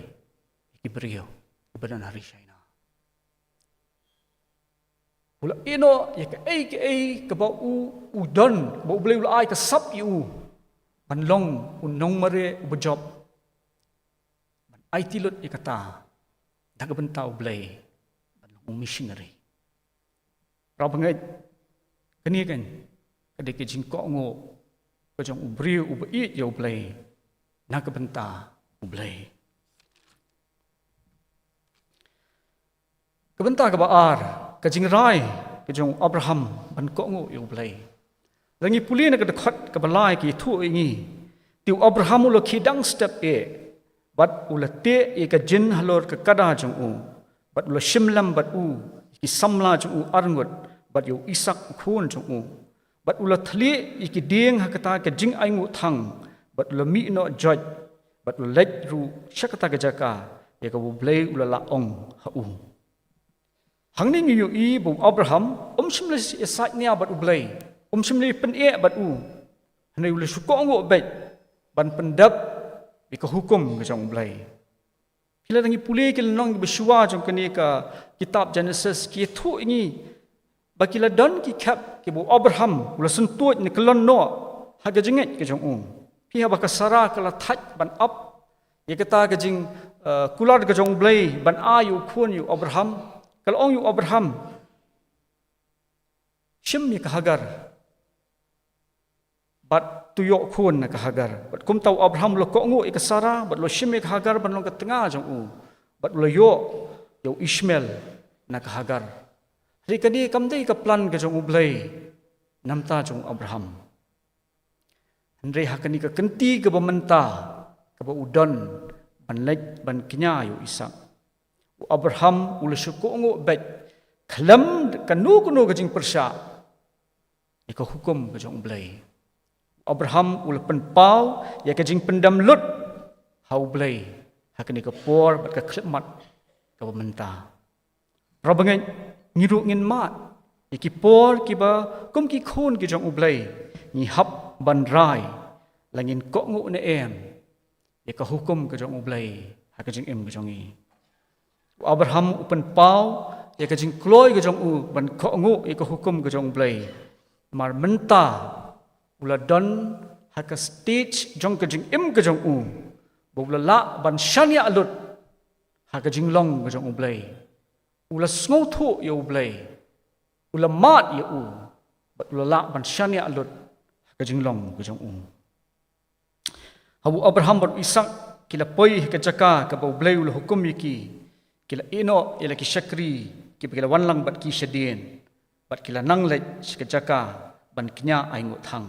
ïa ki briew kiba don ha ri China. U la ïehnoh ïa kaei kaei kaba u, u don, ba U Blei u la ai ka sap ïa u ban long u nongmareh uba jop, ban aiti lut ïa kata na ka bynta U Blei, ban long u missionary. Para bangeit, kane kan ka dei ka jingkohnguh ka jong u briew uba ïeit ïa U Blei na ka bynta U Blei. Ka bynta kaba ar, ka jingrai ka jong u Abraham ban kohnguh ïa U Blei. Lada ngi pule na ka dkhot kaba lai ka ïathuh ïa ngi, te u Abraham u la khie dang step eh bad u la teh ïa ka jin halor ka kada jong u, bad u la shim lem bad u ïa ki samla jong u arngut, bad ïa u Isaak u khun jong u. Bad u la thylliej ïa ki dieng ha kata ka jingainguh thang, bad u la mih noh joit, bad u la leit ruh sha kata ka jaka ïa kaba U Blei u la lah ong ha u. Hangne ngi ïohi ba u Abraham um shym la ïasaid nia bad U Blei, um shym la pyneh bad u. Hynrei u la shu kohnguh beit ban pyndep ïa ka hukum ka jong U Blei. Phi lada ngi pule ki lynnong kiba shuwa jong kane ka kitab Genesis ki ïathuh ïa ngi ba ki la don ki khep kiba u Abraham u la syntuid ne kyllon noh ha ka jingngeit ka jong u. Phi, haba ka Sarah ka la thait ban ap ïa kata ka jing, eh, kular ka jong U Blei ban ai ïa u khun ïa u Abraham, ka la ong ïa u Abraham, shim ïa ka Hagar bad to ïoh khun na ka Hagar. Bad kumta u Abraham u la kohnguh ïa ka Sarah, bad u la shim ïa ka Hagar ban long ka tnga jong u, bad u la ïoh ïa u Ishmael na ka Hagar. Hynrei kane kam dei ka plan ka jong U Blei na ka bynta jong u Abraham. Hynrei ha kane ka kynti kaba mynta kaba u don ban leit ban kñia ïa u Isaak, u Abraham u la shu kohnguh beit khlem kano kano ka jingpyrshah ïa ka hukum ka jong U Blei. U Abraham u la pynpaw ïa ka jingpyndem lut ha U Blei ha kane ka por bad ka khyllipmat kaba mynta. Para bangeit, ngi ruh ngin mad ïa ki por kiba kum ki khun ki jong U Blei ngi hap ban rai la ngin kohnguh ne em ïa ka hukum ka jong U Blei ha ka jingim ka jong ngi. U Abraham u pynpaw ïa ka jingkloi ka jong u ban kohnguh ïa ka hukum ka jong U Blei. Namar mynta u la don ha ka stage jong ka jingim ka jong u ba u la lah ban shaniah lut ha ka jinglong ka jong U Blei. U la sngewthuh ïa U Blei, u la mad ïa u, bad u la lah ban shaniah lut ha ka jinglong ka jong u. Haba u Abraham bad u Isaak ki la poi ha ka jaka kaba U Blei u la hukum ïa ki, ki la ïehnoh ïa la ki shakri kiba ki la wan lang bad ki shadien, bad ki la nang leit sha ka jaka ban kñia ainguh thang.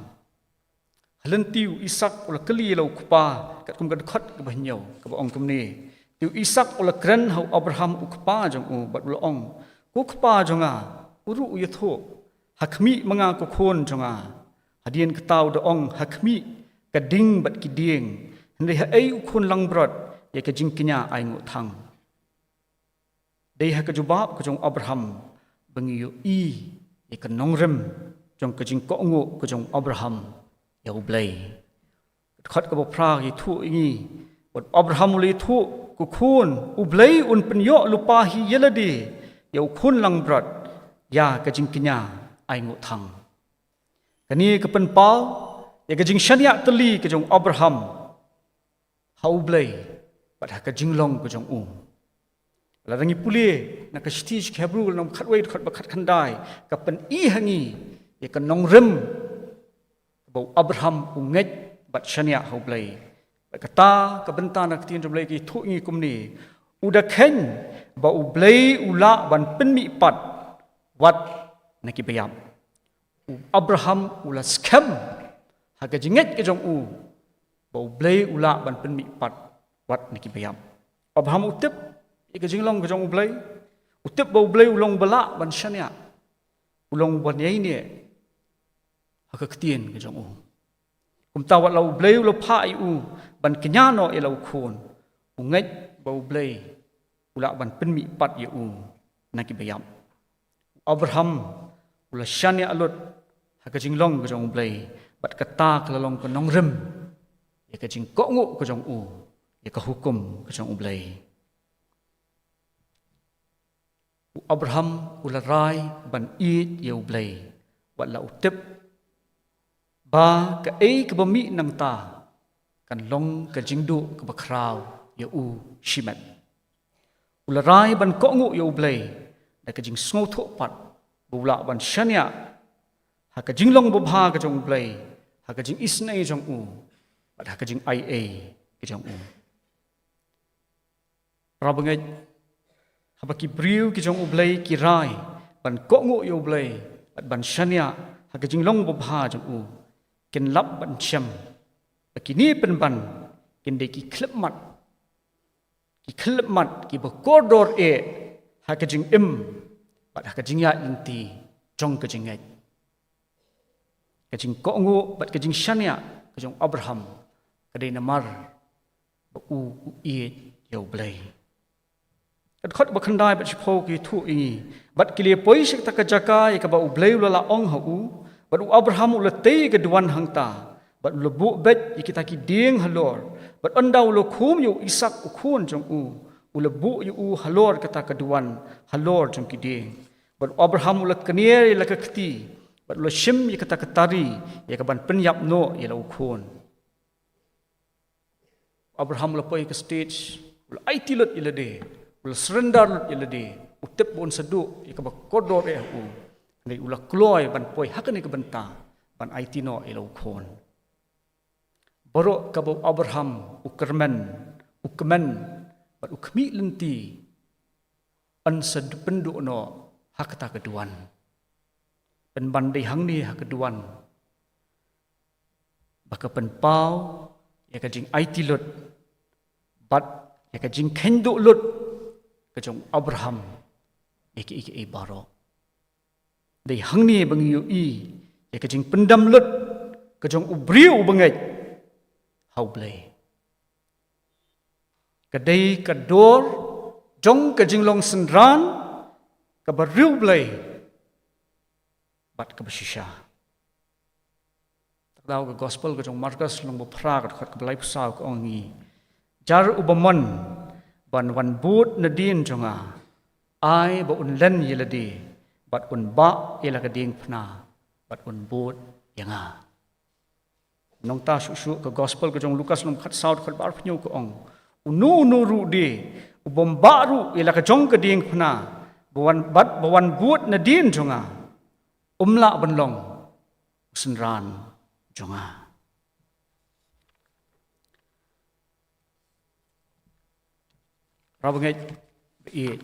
Ha lynti u Isaak u la kylli ïa la u kpa, katkum ka dkhot kaba hynñiew kaba ong kumne: Te u Isaak u la kren ha u Abraham u kpa jong u bad u la ong, Ko kpa jong nga. U ruh u ïathuh, Ha khmih ma nga, ko khun jong nga. Hadien kata u da ong, Ha khmih ka ding bad ki dieng, hynrei haei u khun langbrot ïa ka jingkñia ainguh thang? Dei ha ka jubab ka jong u Abraham ba ngi ïohi ïa ka nongrim jong ka jingkohnguh ka jong u Abraham ïa U Blei. Ka dkhot kaba phra ka ïathuh ïa ngi, bad u Abraham u la ïathuh, Ko khun, U Blei un pynïoh lypa hi ïa lade ïa u khun langbrot ïa ka jingkñia ainguh thang. Kane ka pynpaw ïa ka jingshaniah tylli ka jong u Abraham ha U Blei bad ha ka jinglong ka jong u. Lada ngi pule na ka shithi sha ki Hebru lynnong khatwei dkhot ba khatkhyndai, ka pyni ha ngi ïa ka nongrim, ka ba u Abraham u ngeit bad shaniah ha U Blei. Bad kata ka bynta na ka ktien jong U Blei ka ïathuh ïa ngi kumne. U da kheiñ ba U Blei u lah ban pynmih pat wat na ki baïap. U Abraham u la skhem ha ka jingngeit ka jong u ba U Blei u lah ban pynmih pat wat na ki baïap. Abraham u tip ïa ka jinglong ka jong U Blei. U tip ba U Blei u long ba lah ban shaniah, u long ban ïaineh ha ka ktien ka jong u. Kumta wat la U Blei u la phah ïa u ban kñia noh ïa la u khun, u ngeit ba U Blei u lah ban pynmih pat ïa u na ki baïap. U Abraham u la shaniah lut ha ka jinglong ka jong U Blei, bad kata ka la long ka nongrim ïa ka jingkohnguh ka jong u ïa ka hukum ka jong U Blei. U Abraham u la rai ban ïeit ïa U Blei, wat la u tip ba kaei kaba mih nangta kan long ka jingduh kaba khraw ïa u shimet. U la rai ban kohnguh ïa U Blei da ka jingsngewthuh pat ba u lah ban shaniah ha ka jinglong babha ka jong U Blei, ha ka jingisynei jong u, bad ha ka jingaiei ka jong u. Para bangeit, haba ki briew ki jong U Blei ki rai ban kohnguh ïa U Blei bad ban shaniah ha ka jinglong babha jong u, kin lap ban shem ba kine pynban kin dei ki khyllipmat, ki khyllipmat kiba kordor eh ha ka jingim bad ha ka jingïaid lynti jong ka jingngeit. Ka jingkohnguh bad ka jingshaniah ka jong Abraham ka dei namar ba u u ïeit ïa U Blei. Ka dkhot ba khyndai bad shiphew ki ïathuh ïa ngi, bad ki la poi sha kata ka jaka ïa kaba U Blei u la lah ong ha u, bad u Abraham u la tei ïa ka duwan hangta, bad u la buh beit ïa kita ki dieng halor, bad ynda u la khum ïa u Isak u khun jong u, u la buh ïa u halor kata ka duwan halor jong ki dieng. Bad u Abraham u la kner ïa la ka kti, bad u la shim ïa kata ka tari ïa kaban pynïap noh ïa la u khun. Abraham u la poi ha ka stage, u la aiti lut ïa lade, u la surrender lut ïa lade, u tip ba un sa duh ïa kaba kordor eh ha u. Hynrei u la kloi ban poi ha kane ka bynta ban aiti noh ïa la u khun. Baroh kaba u Abraham u kyrmen, u kmen bad u khmih lynti, yn sa pynduh noh ha kata ka duwan. Pynban dei hangne ha ka duwan ba ka pynpaw ïa ka jingaiti lut bad ïa ka jingkheiñ duh lut ka jong u Abraham ïa kiei kiei baroh. Dei hangne ba ngi ïohi ïa ka jingpyndem lut ka jong u briew uba ngeit ha U Blei. Ka dei ka dor jong ka jinglong synran kaba riewblei bad kaba shisha. Te ka daw ka gospel ka jong u Markos lynnong ba phra ka dkhot kaba laiphew saw ka ong ïa ngi, jar uba mon ban wan bud nadien jong nga, ai ba un len ïa lade bad un bah ïa la ka diengphna bad un bud ïa nga. Nangta shuh shuh ka gospel ka jong u Lukas lynnong ba khatsaw dkhot ba arphew hynñiew ka ong, uno uno ruh de ubym bah ruh ïa la ka jong ka diengphna bad wan, bad ba wan bud nadien jong nga, um lah ban long u synran jong nga. Para bangeit ba ïeit,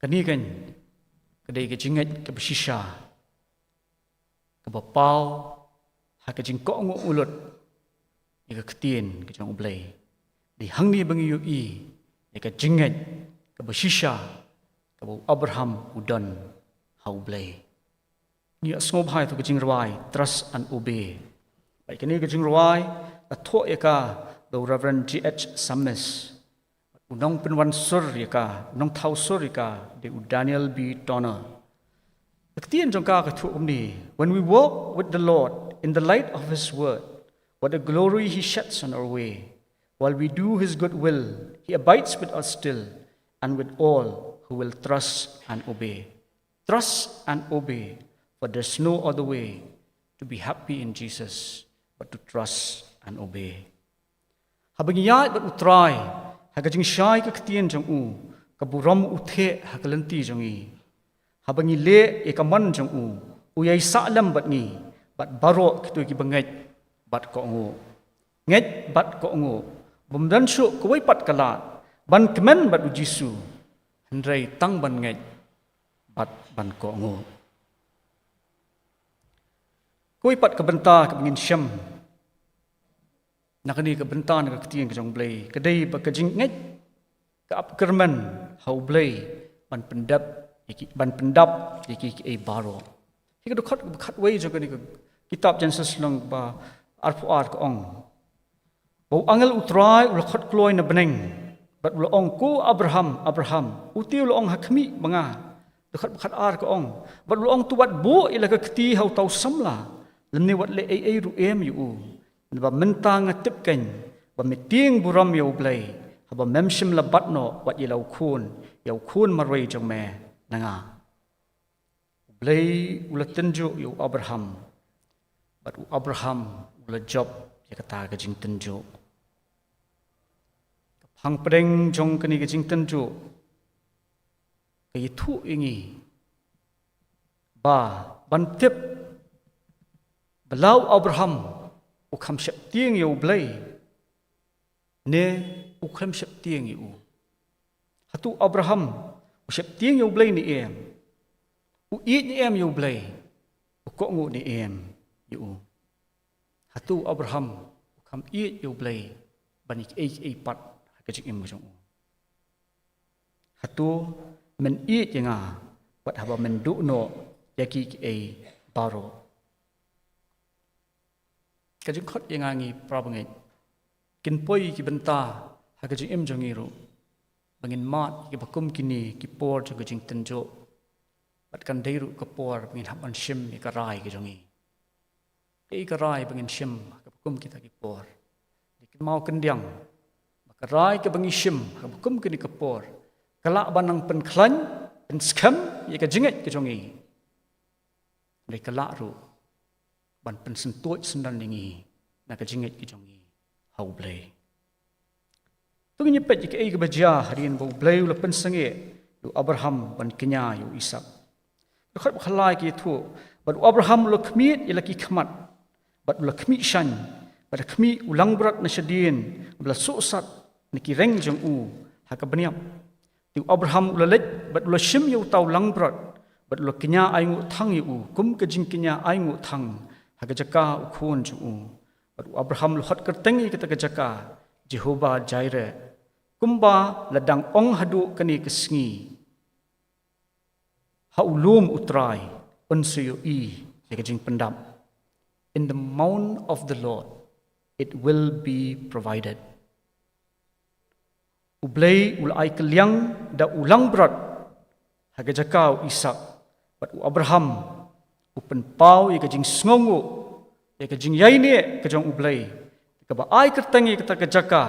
kane kan ka dei ka jingngeit kaba shisha kaba paw ha ka jingkohnguh lut ïa ka ktien ka jong U Blei. Dei hangne ba ngi ïohi ïa ka jingngeit kaba shisha kaba u Abraham u don ha U Blei. Ngi ïa sngewbha ïa ka jingrwai Trust and Obey. Bad kane ka jingrwai la thoh ïa ka da u Reverend G H Sammis. U nongpynwan sur ïa ka, u nongthaw sur ïa ka dei u Daniel B Toner. Ka ktien jong ka ka thoh kumne: When we walk with the Lord in the light of His word, what a glory He sheds on our way. While we do His good will, He abides with us still and with all who will trust and obey. Trust and obey, for there's no other way to be happy in Jesus but to trust and obey. Haba ngi ïaid bad U Trai ha ka jingshai ka ktien jong u, ka burom u theh ha ka lynti jong ngi. Haba ngi leh ïa ka mon jong u, u ïai sah lem bad ngi. bad baroh kito kiba ngeit bad kohnguh. Ngeit bad kohnguh. Bym don shuh kawei pat ka lad ban kmen bad U Jisu, hynrei tang ban ngeit bad ban kohnguh. Kawei pat ka bynta kaba ngin shem na kane ka bynta na ka ktien ka jong U Blei ka dei ba ka jingngeit ka ap kyrmen ha U Blei ban pyndap ïa ki, ban pyndap ïa ki, ki ei baroh. Hi ka dkhot kaba khatwei jong kane ka kitab Genesis lynnong ba arphew ar ka ong ba u angel U Trai u la khot kloi na bneng bad u la ong, "Ko Abraham, Abraham." U te u la ong, "Ha khmih ba nga." Dkhot ba khatar ka ong, bad u la ong, "To wat buh ïa la ka kti ha uta u samla, lymne wat leh ei ei ruh em ïa u. Naba mynta nga tip kein ba me tieng burom ïa U Blei haba mem shym la bat noh wat ïa la u khun, ïa u khun marwei jong me na nga." U Blei u la tynjuh ïa u Abraham, bad u Abraham u la jop ïa kata ka jingtynjuh. Ka phang pdeng jong kane ka jingtynjuh ka ïathuh ïa ngi ba ban tip ba la u Abraham u kham sheptieng ïa U Blei ne u khlem sheptieng ïa u. Hato u Abraham u sheptieng ïa U Blei ne em? U ïeit ne em ïa U Blei? U kohnguh ne em ïa u? Hato u Abraham u kham ïeit ïa U Blei ban ïa kiei kiei pat ha ka jingim ka jong u? Hato men ïeit ïa nga wat haba men duh noh ïa ki kiei baroh? Ka jingkhot ïa nga ngi para bangeit, kin poi ki bynta ha ka jingim jong ngi ruh ba ngin mad ïa kiba kum kine ki por jong ka jingtynjuh, bad kan dei ruh ka por ba ngin hap ban shim ïa ka rai ka jong ngi. Kaei ka rai ba ngin shim ha kaba kum kita ki por? Dei kynmaw kyndiang ba ka rai kaba ngi shim ha kaba kum kine ki por ka lah ban nang pynkhlaiñ, pynskhem ïa ka jingngeit ka jong ngi. Dei ka lah ruh ban pynsyntuid syndon ïa ngi na ka jingngeit ka jong ngi ha U Blei. To ngin ïa peit ïa kaei kaba jia hadien ba U Blei u la pynsangeh ïa u Abraham ban kñia ïa u Isaak. Dkhot ba khatlai ka ïathuh, bad u Abraham u la khmied ïa la ki khmat, bad u la khmih shaiñ, bad u la khmih u langbrot na shadien ba la suhsat na ki reng jong u ha ka bniap. Te u Abraham u la leit bad u la shim ïa uta u langbrot, bad u la kñia ainguh thang ïa u kum ka jingkñia ainguh thang ha ka jaka u khun jong u. Bad u Abraham u la khot kyrteng ïa kata ka jaka Jehovah Jireh, kumba la dang ong haduh kane ka sngi, "Ha u lum U Trai un sa ïohi ïa ka jingpyndap." In the mount of the Lord it will be provided. U Blei u la ai kylliang da u langbrot ha ka jaka u Isaak, bad u Abraham u pynpaw ïa ka jingsngewnguh ïa ka jingïaineh ka jong U Blei, kaba ai kyrteng ïa kata ka jaka,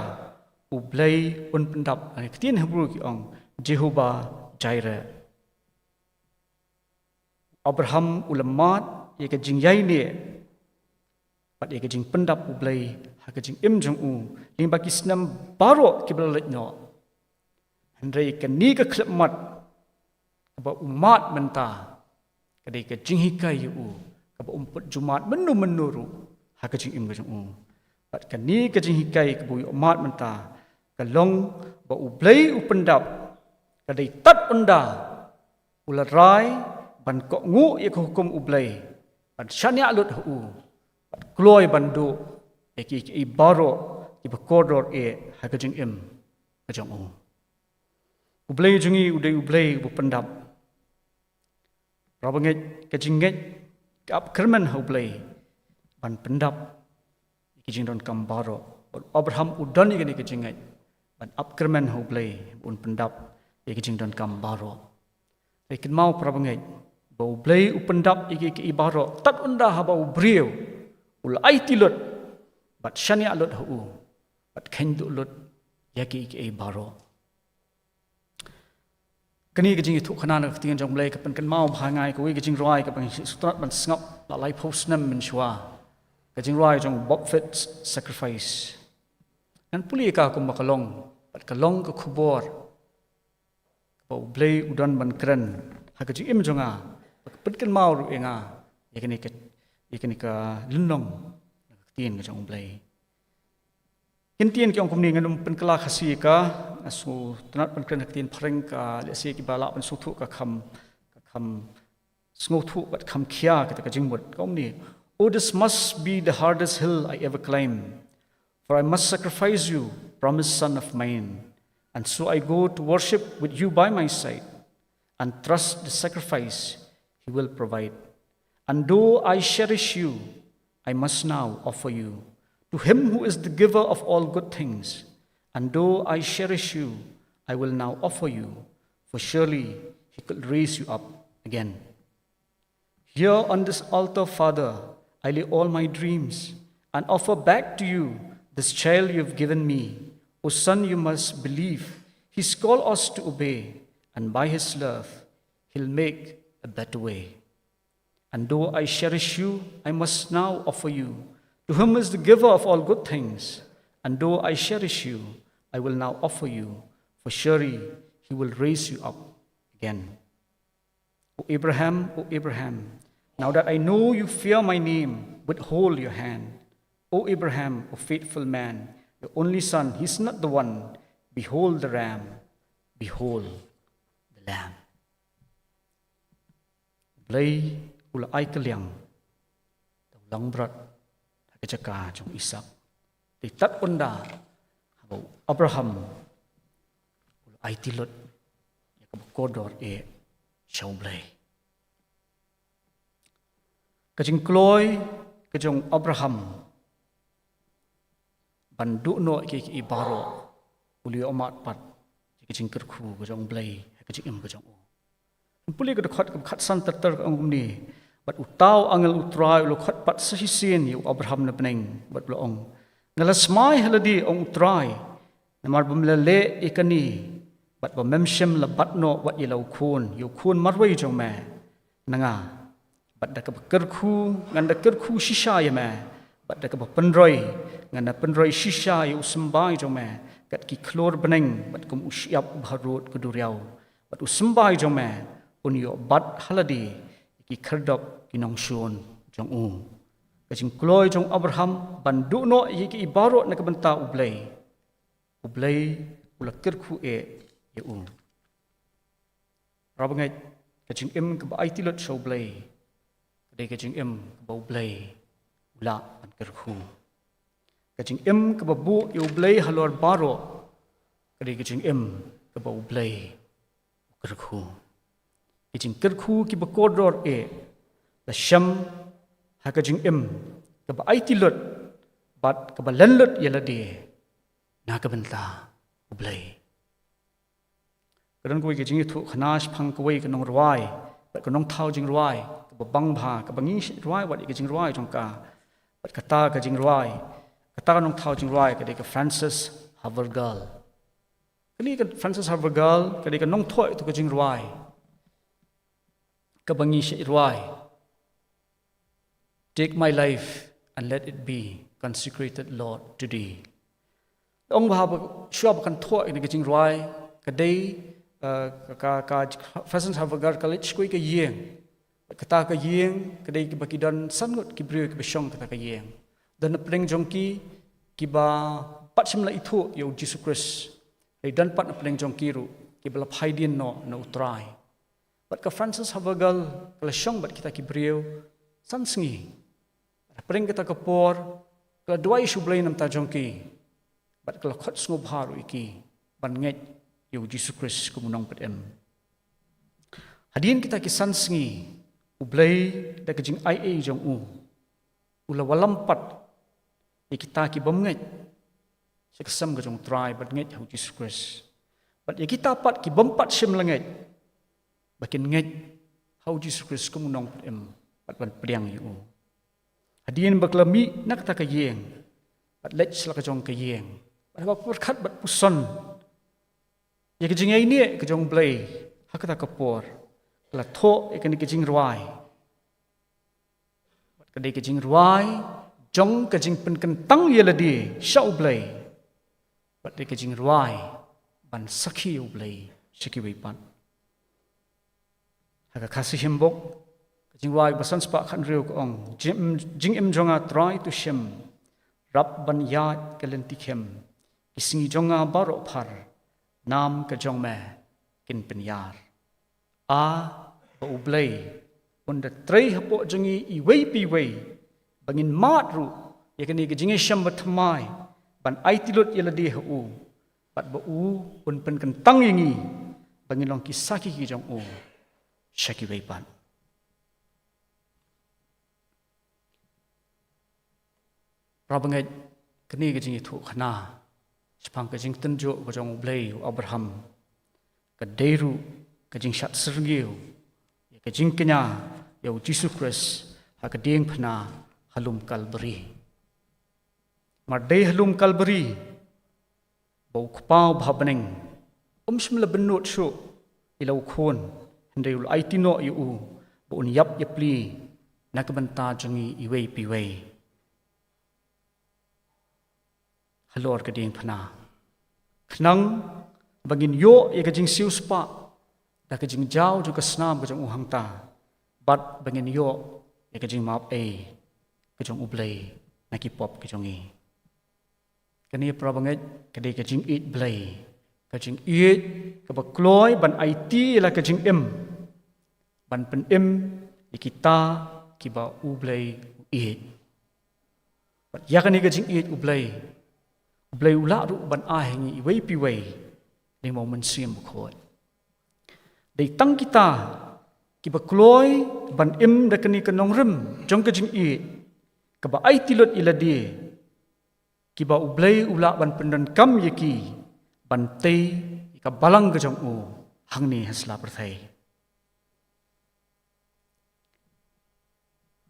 "U Blei un pyndap." Ha ka ktien Hebru ki ong, "Jehovah Jireh." Abraham u la mad ïa ka jingïaineh bad ïa ka jingpyndap U Blei ha ka jingim jong u lyngba ki snem baroh kiba la leit noh. Hynrei kane ka khyllipmat kaba u mad mynta ka dei ka jinghikai ïa u kaba um pat ju mad mynno mynno ruh ha ka jingim ka jong u. Bad kane ka jinghikai kaba u ïoh mad mynta ka long ba U Blei u pyndap, ka dei tad ynda u la rai ban kohnguh ïa ka hukum U Blei, ban shaniah lut ha u, ban kloi ban duh ïa ki, ki baroh kiba kordor eh ha ka jingim ka jong u. U Blei jong ngi u dei U Blei uba pyndap. Para bangeit, ka jingngeit ka ap kyrmen ha U Blei ban pyndap ïa ki jingdonkam baroh. Bad u Abraham u don ïa kane ka jingngeit ban ap kyrmen ha U Blei ban pyndap ïa ki jingdonkam baroh. Te kynmaw para bangeit ba U Blei u pyndap ïa ki, ki baroh tad ynda haba u briew u la aiti lut bad shaniah lut ha u bad kheiñ duh lut ïa ki, ki baroh. Kane ka jingïathuhkhana na ka ktien jong U Blei ka pynkynmaw bha ïa nga ïa kawei ka jingrwai kaba ngi sngewtynnat ban sngap la laiphew snem mynshuwa. Ka jingrwai jong u Bob Fitts, Sacrifice. Ngan pule ïa ka kumba ka long, bad ka long ka khubor kaba U Blei u don ban kren ha ka jingim jong nga, bad ka pynkynmaw ruh ïa nga ïa kane ka, ïa kane ka lynnong, ka ktien ka jong U Blei. Ki ktien ki ong kumne, ngan ym pynkylla Khasi ïa ka, nga sngewtynnat pynkren ha ka ktien Phareng, ka lehse kiba lah ban sngewthuh ka kham, ka kham sngewthuh bad kham khia kata ka jingmut. Ka ong kumne: "Oh, this must be the hardest hill I ever climb, for I must sacrifice you, promised son of mine. And so I go to worship with you by my side, and trust the sacrifice he will provide. And though I cherish you, I must now offer you to him who is the giver of all good things. And though I cherish you, I will now offer you, for surely he could raise you up again." Here on this altar, Father, I lay all my dreams and offer back to you this child you have given me. O son, you must believe. He's called us to obey, and by his love, he'll make a better way. And though I cherish you, I must now offer you to him is the giver of all good things. And though I cherish you, I will now offer you, for surely he will raise you up again. O Abraham, O Abraham, now that I know you fear my name, withhold your hand. O Abraham, O faithful man, your only son, he's not the one. Behold the ram, behold the lamb. Blei u la ai kylliang da u langbrot ha ka jaka jong u Isaak. Te tad ynda haba u Abraham u la aiti lut ïa kaba kordor eh sha U Blei. Ka jingkloi ka jong u Abraham ban duh noh ïa kiei kiei baroh u la ïoh mad pat ïa ka jingkyrkhu ka jong U Blei ha ka jingim ka jong u. Pule ka dkhot kaba khatsan ter ter, ka ong kumne: Bad uta u angel U Trai u la khot pat sa shisien ïa u Abraham na bneng bad u la ong: Nga la smai ha lade, ong U Trai, namar ba me la leh ïa kane bad ba mem shym la bat noh wat ïa la u khun, ïa u khun marwei jong me na nga. Bad da kaba kyrkhu ngan da kyrkhu shisha ïa me, bad da kaba pynroi ngan da pynroi shisha ïa u symbai jong me kat ki khlur bneng, bad kum u shyiap uba rud ka duriaw, bad u symbai jong me un ïoh bat ha lade ïa ki khyrdop ki nongshun jong u. Ka jingkloi jong u Abraham ban duh noh ïa kiei baroh na ka bynta U Blei, U Blei u la kyrkhu eh ïa u. Parabangeit, ka jingim kaba aiti lut sha U Blei ka dei ka jingim kaba U Blei u lah ban kyrkhu. Ka jingim kaba buh ïa U Blei halor baroh ka dei ka jingim kaba U Blei u kyrkhu. Ki jingkyrkhu kiba kordor eh la shem ha ka jingim kaba aiti lut bad kaba len lut ïa lade na ka bynta U Blei. Ka don kawei ka jingïathuh khana shaphang kawei ka nongrwai bad ka nongthaw jingrwai kaba bang bha, kaba ngi shait rwai wat ïa ka jingrwai jong ka. Bad kata ka jingrwai, kata ka nongthaw jingrwai ka dei ka Frances Havergal. Kane ka Frances Havergal ka dei ka nongthoh ïa ka jingrwai kaba ngi shait rwai: Take my life and let it be consecrated, Lord, to thee. Ong ba haba shuwa ba kan thoh ïa kane ka jingrwai ka dei, eh, ka, ka, ka Frances Havergal ka leit sha kawei ka ïing. Kata ka ïing ka dei kaba ki don san ngut ki briew kiba shong kata ka ïing. Don na pdeng jong ki kiba pat shym la ithuh ïa U Jisu Khrist. Hynrei don pat na pdeng jong ki ruh kiba la phai dien noh na U Trai. Bad ka Frances Havergal ka la shong bad kita ki briew san sngi. Bad hapdeng kata ka por ka la duwai sha U Blei na ka bynta jong ki bad ka la khot sngewbha ruh ïa ki ban ngeit ïa U Jisu Khrist kum u nongpynim. Hadien kita ki san sngi, U Blei da ka jingaiei jong u u la wallam pat ïa kita ki bym ngeit sha ka sem ka jong U Trai ban ngeit ha U Jisu Khrist. Bad ïa kita pat ki bym pat shym la ngeit ba kin ngeit ha U Jisu Khrist kum u nongpynim bad ban pdiang ïa u. Hadien ba ka la mih na kata ka ïing bad leit sha la ka jong ka ïing, bad haba pyrkhat bad puson ïa ka jingïaineh ka jong U Blei ha kata ka por, ka la thoh ïa kane ka jingrwai. Bad ka dei ka jingrwai jong ka jingpynkyntang ïa lade sha U Blei. Bad dei ka jingrwai ban sakhi ïa U Blei sha kiwei pat. Ha ka Khasi Hymnbook ka Ka jingrwai ba san spah khat hynriew ka ong, jingim, jingim jong nga Trai to shim, rap ban ïaid ka lynti khim, ki sngi jong nga baroh phar, nam ka jong me kin pynïar. A, ba U Blei un da trei hapoh jong ngi iwei pa iwei, ba ngin mad ruh ïa kane ka jingïashem bathymmai ban aiti lut ïa lade ha u, bad ba u un pynkyntang ïa ngi ba ngin long ki sakhi ki jong u sha kiwei pat. Para bangeit, kane ka jingïathuhkhana shaphang ka jingtynjuh ka jong U Blei ïa u Abraham, ka dei ruh ka jingshad syrngiew ïa ka jingkñia ïa U Jisu Khrist ha ka diengphna ha lum Kalbari. Mar dei ha lum Kalbari ba U Kpa uba ha bneng um shym la bynnud shuh ïa la u Khun, hynrei u la aiti noh ïa u ba un ïap ïapli na ka bynta jong ngi iwei pa iwei halor ka diengphna, khnang ba ngin ïoh ïa ka jingsiewspah da ka jingjaw jong ka snam ka jong u hangta, bad ba ngin ïoh ïa ka jingmap ei ka jong U Blei na ki pop ka jong ngi. Kane, para bangeit, ka dei ka jingïeit Blei, ka jingïeit kaba kloi ban aiti ïa la ka jingim, ban pynim ïa kita kiba U Blei u ïeit. Bad ïa kane ka jingïeit U Blei, U Blei u lah ruh ban ai ha ngi iwei pa iwei lyngba U Mynsiem Bakhuid. Dei tang kita kiba kloi ban im da kane ka nongrim jong ka jingïeit, kaba aiti lut ïa lade, kiba U Blei u lah ban pyndonkam ïa ki ban tei ïa ka balang ka jong u hangne ha sla pyrthei.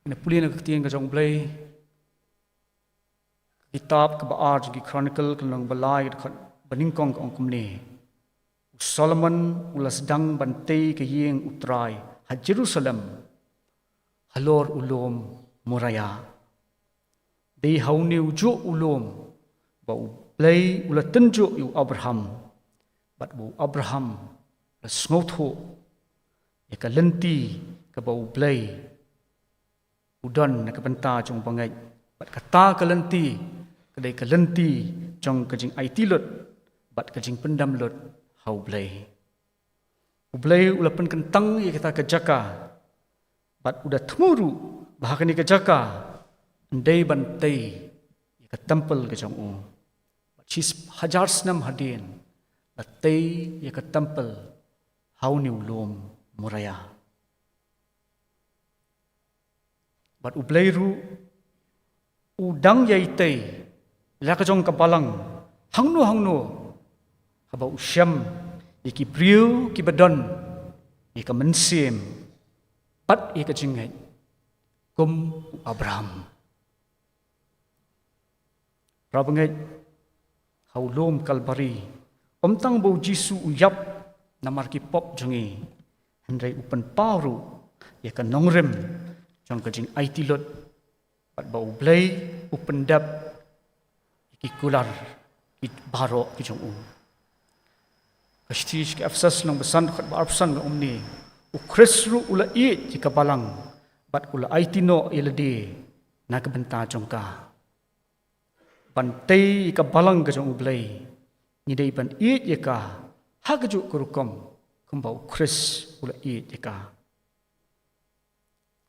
Ngin pule na ka ktien ka jong U Blei, ka kitab kaba ar jong ki Chronicle, ka lynnong ba lai, ka dkhot ba nyngkong, ka ong kumne: U Solomon u la sdang ban tei ka ïing U Trai ha Jerusalem, halor u lum Moriah. Dei ha une u juh u lum ba U Blei u la tynjuh ïa u Abraham, bad ba u Abraham u la sngewthuh ïa ka lynti kaba U Blei u don na ka bynta jong u bangeit. Bad kata ka lynti ka dei ka lynti jong ka jingaiti lut bad ka jingpyndem lut ha U Blei. U Blei u la pynkyntang ïa kata ka jaka, bad u da thmu ruh ba ha kane ka jaka yn dei ban tei ïa ka templ ka jong u. Bad shi hajar snem hadien la tei ïa ka templ ha une u lum Moriah. Bad U Blei ruh u dang ïai tei ïa la ka jong ka balang hangno hangno haba u shem ïa ki briew kiba don ïa ka mynsiem bad ïa ka jingngeit kum u Abraham. Para bangeit, ha u lum Kalbari, ym tang ba U Jisu u ïap namar ki pop jong ngi, hynrei u pynpaw ruh ïa ka nongrim jong ka jingaiti lut, bad ba U Blei u pyndep ïa ki kular ki baroh ki jong u. Ka shithi sha ki Ephesus lynnong ba san, dkhot ba arphew san, ka ong kumne: U Khrist ruh u la ïeit ïa ka balang bad u la aiti noh ïa lade na ka bynta jong ka. Ban tei ïa ka balang ka jong U Blei, ngi dei ban ïeit ïa ka ha kajuh ka rukom kumba U Khrist u la ïeit ïa ka.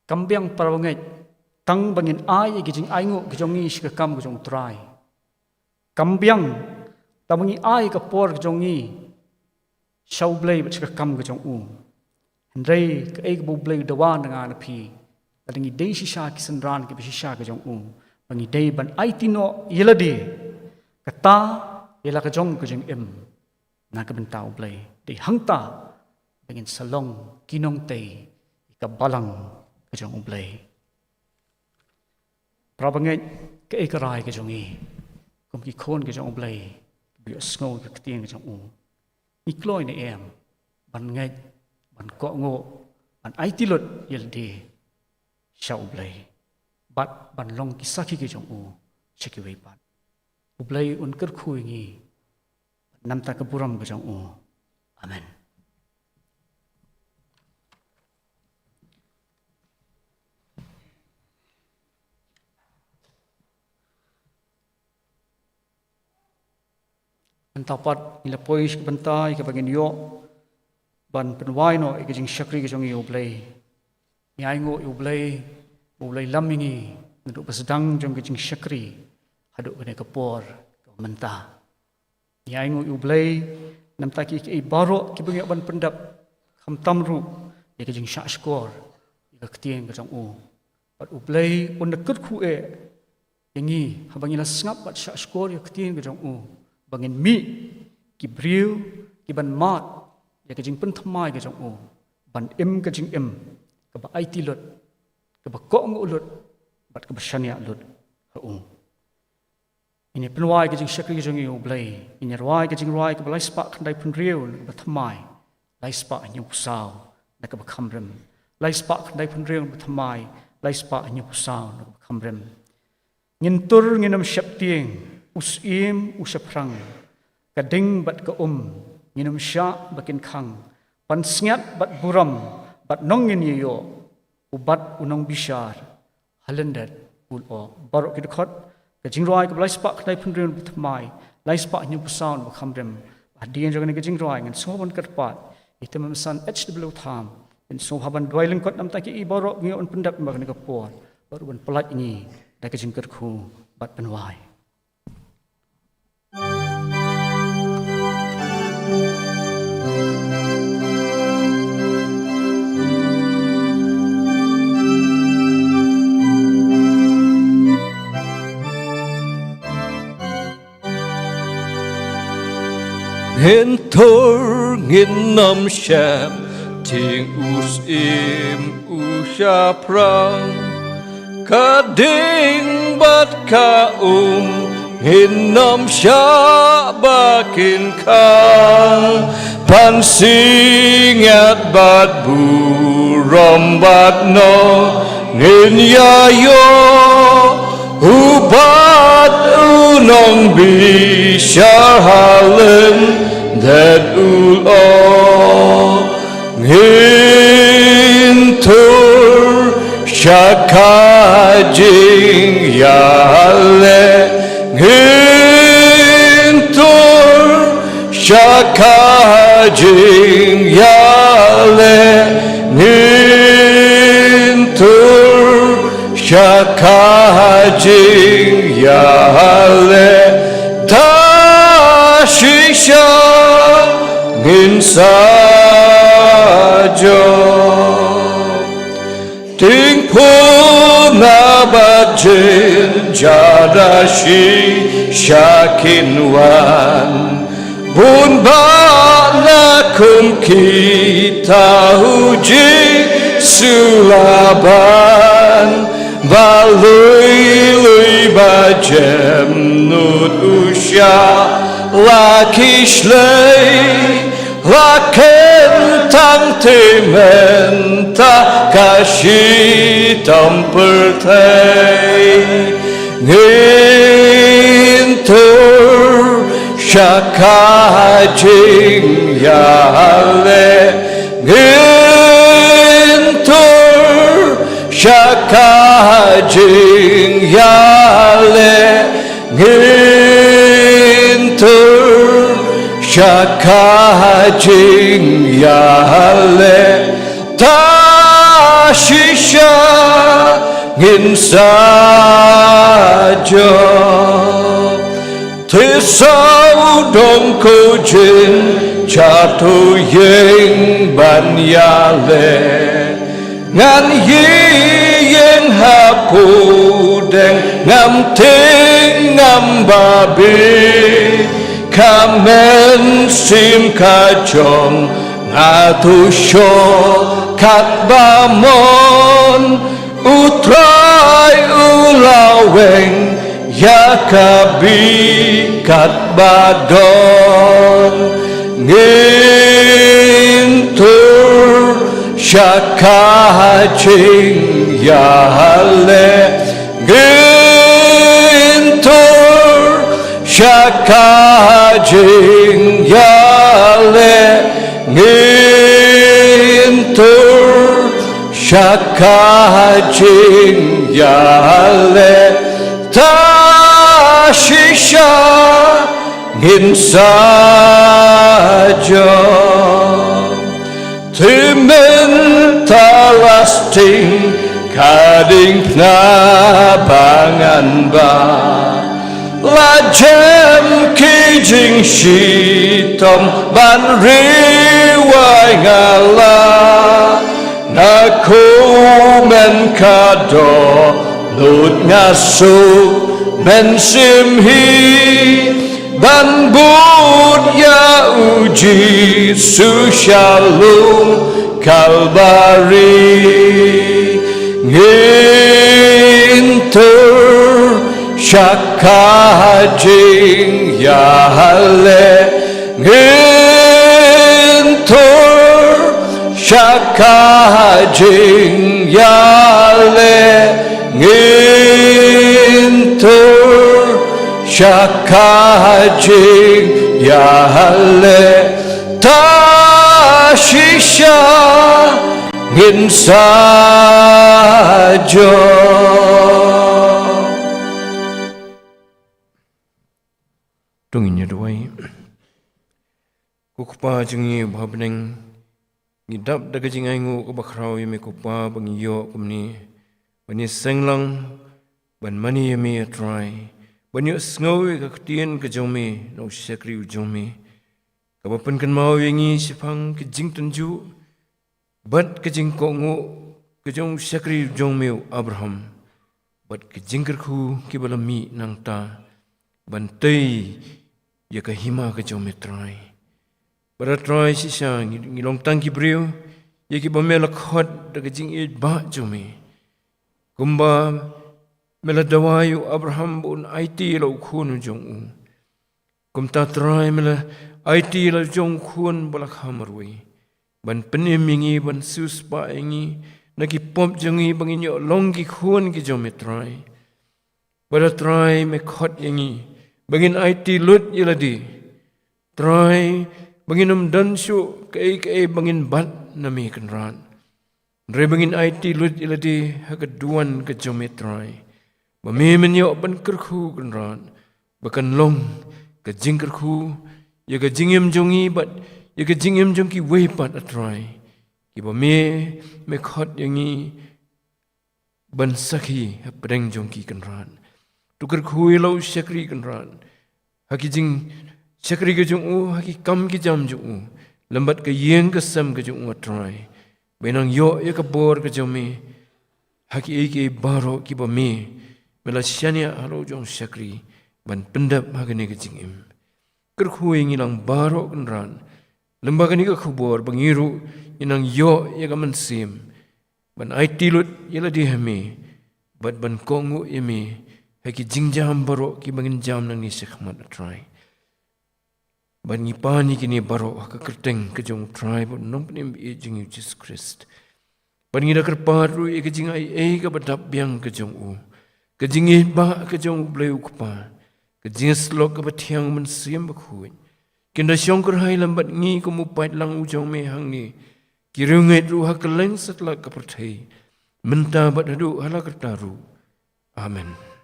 Kam biang, para bangeit, tang ba ngin ai ïa ki jingainguh ki jong ngi sha ka kam ka jong U Trai. Kam biang tang ba ngi ai ïa ka por ka jong ngi sha U Blei bad sha ka kam ka jong u. Hynrei kaei kaba U Blei u dawa na nga na phi, lada ngi dei shisha ki synran kiba shisha ki jong u, ba ngi dei ban aiti noh ïa lade, kata ïa la ka jong ka jingim na ka bynta U Blei. Dei hangta ba ngin sa long ki nongtei ïa ka balang ka jong U Blei. Para bangeit, kaei ka rai ka jong ngi kum ki khun ka jong U Blei, ba ïohsngew ïa ka ktien ka jong u? Ngi kloi ne em ban ngeit, ban kohnguh, ban aiti lut ïa lade sha U Blei, bad ban long ki sakhi ki jong u sha kiwei pat? U Blei un kyrkhu ïa ngi na ka bynta ka burom ka jong u. Amen. Mynta pat ngi la poi sha ka bynta ïa kaba ngin ïoh ban pynwai noh ïa ka jingshakri ka jong ngi, ïa U Blei. Ngi ainguh ïa U Blei, U Blei lam ïa ngi naduh ba sdang jong ka jingshakri haduh kane ka por kaba mynta. Ngi ainguh ïa U Blei namar ki, ki baroh kiba ngi ïoh ban pyndep, khamtam ruh ïa ka jingshah shkor ïa ka ktien ka jong U. Bad U Blei un da kyrkhu eh ïa ngi haba ngi la sngap bad shah shkor ïa ka ktien ka jong U, ba ngin mih ki briew kiban mad ïa ka jingpynthymmai ka jong U, ban im ka jingim kaba aiti lut, kaba kohnguh lut, bad kaba shaniah lut ha U. Ngin ïa pynwai ka jingshakri ka jong ngi, ïa U Blei. Ngin ïa rwai ka jingrwai kaba lai spah khyndai phew hynriew na kaba thymmai, lai spah hynñiew phew saw na kaba kham rim. Lai spah khyndai phew hynriew na kaba thymmai, lai spah hynñiew phew saw na kaba kham rim. Ngin tur ngin ym sheptieng, u syiem u shaphrang, ka ding bad ka um ngin ym shah ba kin khang, pansngiat bad burom bad nong ngin ïa ïoh, u bat u nongbishar ha lyndet u lyoh. Baroh ki dkhot ka jingrwai kaba lai spah khyndai phew hynriew na kaba thymmai, lai spah hynñiew phew saw na kaba kham rim. Hadien jong kane ka jingrwai ngin sngewbha ban kyrpad ïa i Tymmen Basan H W Tham. Ngin sngewbha ban duwai lyngkot namar ki, i baroh ngi ïoh ban pyndep namar kane ka por, baroh ban pyllait ïa ngi da ka jingkyrkhu bad pynwai. Ngin tur ngin ym sheptieng, u syiem u shaphrang, ka ding bad ka um ngin ym shah ba kin khang, pansngiat bad burom bad nong ngin ïa ïoh, u bat u nongbishar ha lyndet u lyoh. Ngin tur sha ka jingïaleh, ngin tur sha ka jingïaleh, ngin tur sha ka jingïaleh, ta shisha ngin sa jop. Tyngpuna bad jynjar da shisha kin wan, bun bah na kum kita u Jisu la ban, ba lui lui ba jemnud u shah la ki shlei, la kyntang te mynta ka shitom pyrthei. Ngin tur sha ka jingïaleh, ngin tur sha ka jingïaleh, ngin tur sha ka jingïaleh, ta shisha ngin sa jop. Te sawdong ko jynjar to ïeng ban ïaleh. Ngan ïeng hapoh deng, ngam tieng ngam babe. Ka mynsiem ka jong nga to shoh katba mon. U Trai u la weng ïa ka bih katba don. Ngin tur sha ka jingïaleh, ngin tur sha ka jingïaleh, ngin tur sha ka jingïaleh, ta shisha Ngin sa jop. Te mynta la sting ka diengphna ba ngan bah. La jem ki jingshitom ban riewaiñ nga la. Nga kmen ka dohnud, nga suk mynsiem hi ban bud ïa u Jisu sha lum Kalbari. Ngin tur sha ka jingïaleh, ngin tur sha ka jingïaleh, ngin tur sha ka jingïaleh. Ta shisha ngin sa jop. To ngin ïa duwai. Ko Kpa jong ngi ba ha bneng, ngi dap da ka jingainguh kaba khraw ïa me ko Kpa ba ngi ïoh kumne ban ïaseng lang ban mane ïa me, A Trai, ban ïohsngew ïa ka ktien ka jong me na u shakri u jong me, kaba pynkynmaw ïa ngi shaphang ka jingtynjuh bad ka jingkohnguh ka jong u shakri u jong me u Abraham, bad ka jingkyrkhu kiba la mih nangta ban tei ïa ka hima ka jong me, Trai. Bad A Trai, shisha ngi, ngi long tang ki briew ïa kiba me la khot da ka jingïeit bah jong me. Kumba me la dawa ïa u Abraham ba un aiti ïa la u khun u jong u, kumta Trai me la aiti ïa la jong u khun ba la kha marwei, ban pynim ïa ngi, ban siewspah ïa ngi na ki pop jong ngi, ba ngin ïoh long ki khun ki jong me, Trai. Bad A Trai, me khot ïa ngi ba ngin aiti lut ïa lade, Trai, ba ngin ym don shuh kaei kaei ba ngin bat na me, Kynrad. Hynrei ba ngin aiti lut ïa lade ha ka duwan ka jong me, Trai, ba me men ïoh ban kyrkhu, Kynrad, ba kan long ka jingkyrkhu ïa ka jingim jong ngi bad ïa ka jingim jong kiwei pat, A Trai, kiba me, me khot ïa ngi ban sakhi hapdeng jong ki, Kynrad. To kyrkhu ïa la u shakri, Kynrad, ha ki jingshakri ka jong u, ha ki kam ki jam jong u, lem bad ka ïing ka sem ka jong u, A Trai, ba in nang ïoh ïa ka bor ka jong me ha kiei kiei baroh kiba me, me la shaniah ha la u jong u shakri ban pyndep ha kane ka jingim. Kyrkhu ïa ngi lang baroh, Kynrad, lem bad kane ka khubor ba ngi ruh ngin nang ïoh ïa ka mynsiem ban aiti lut ïa lade ha me bad ban kohnguh ïa me ha ki jingjam baroh kiba ngin jam nangne shakhmat, A Trai. Bad ngi pan ïa kine baroh ha ka kyrteng ka jong u Trai bad u Nongpynim jong ngi, U Jisu Khrist. Bad ngi da kyrpad ruh ïa ka jingaiei kaba dap biang ka jong u, ka jingïeit bah ka jong U Blei U Kpa, ka jingïasyllok kaba thiang U Mynsiem Bakhuid, kin da shongkyrhai lem bad ngi kum u paidlang u jong me hangne, ki riewngeit ruh ha kylleng satlak ka pyrthei, mynta bad haduh hala karta ruh. Amen.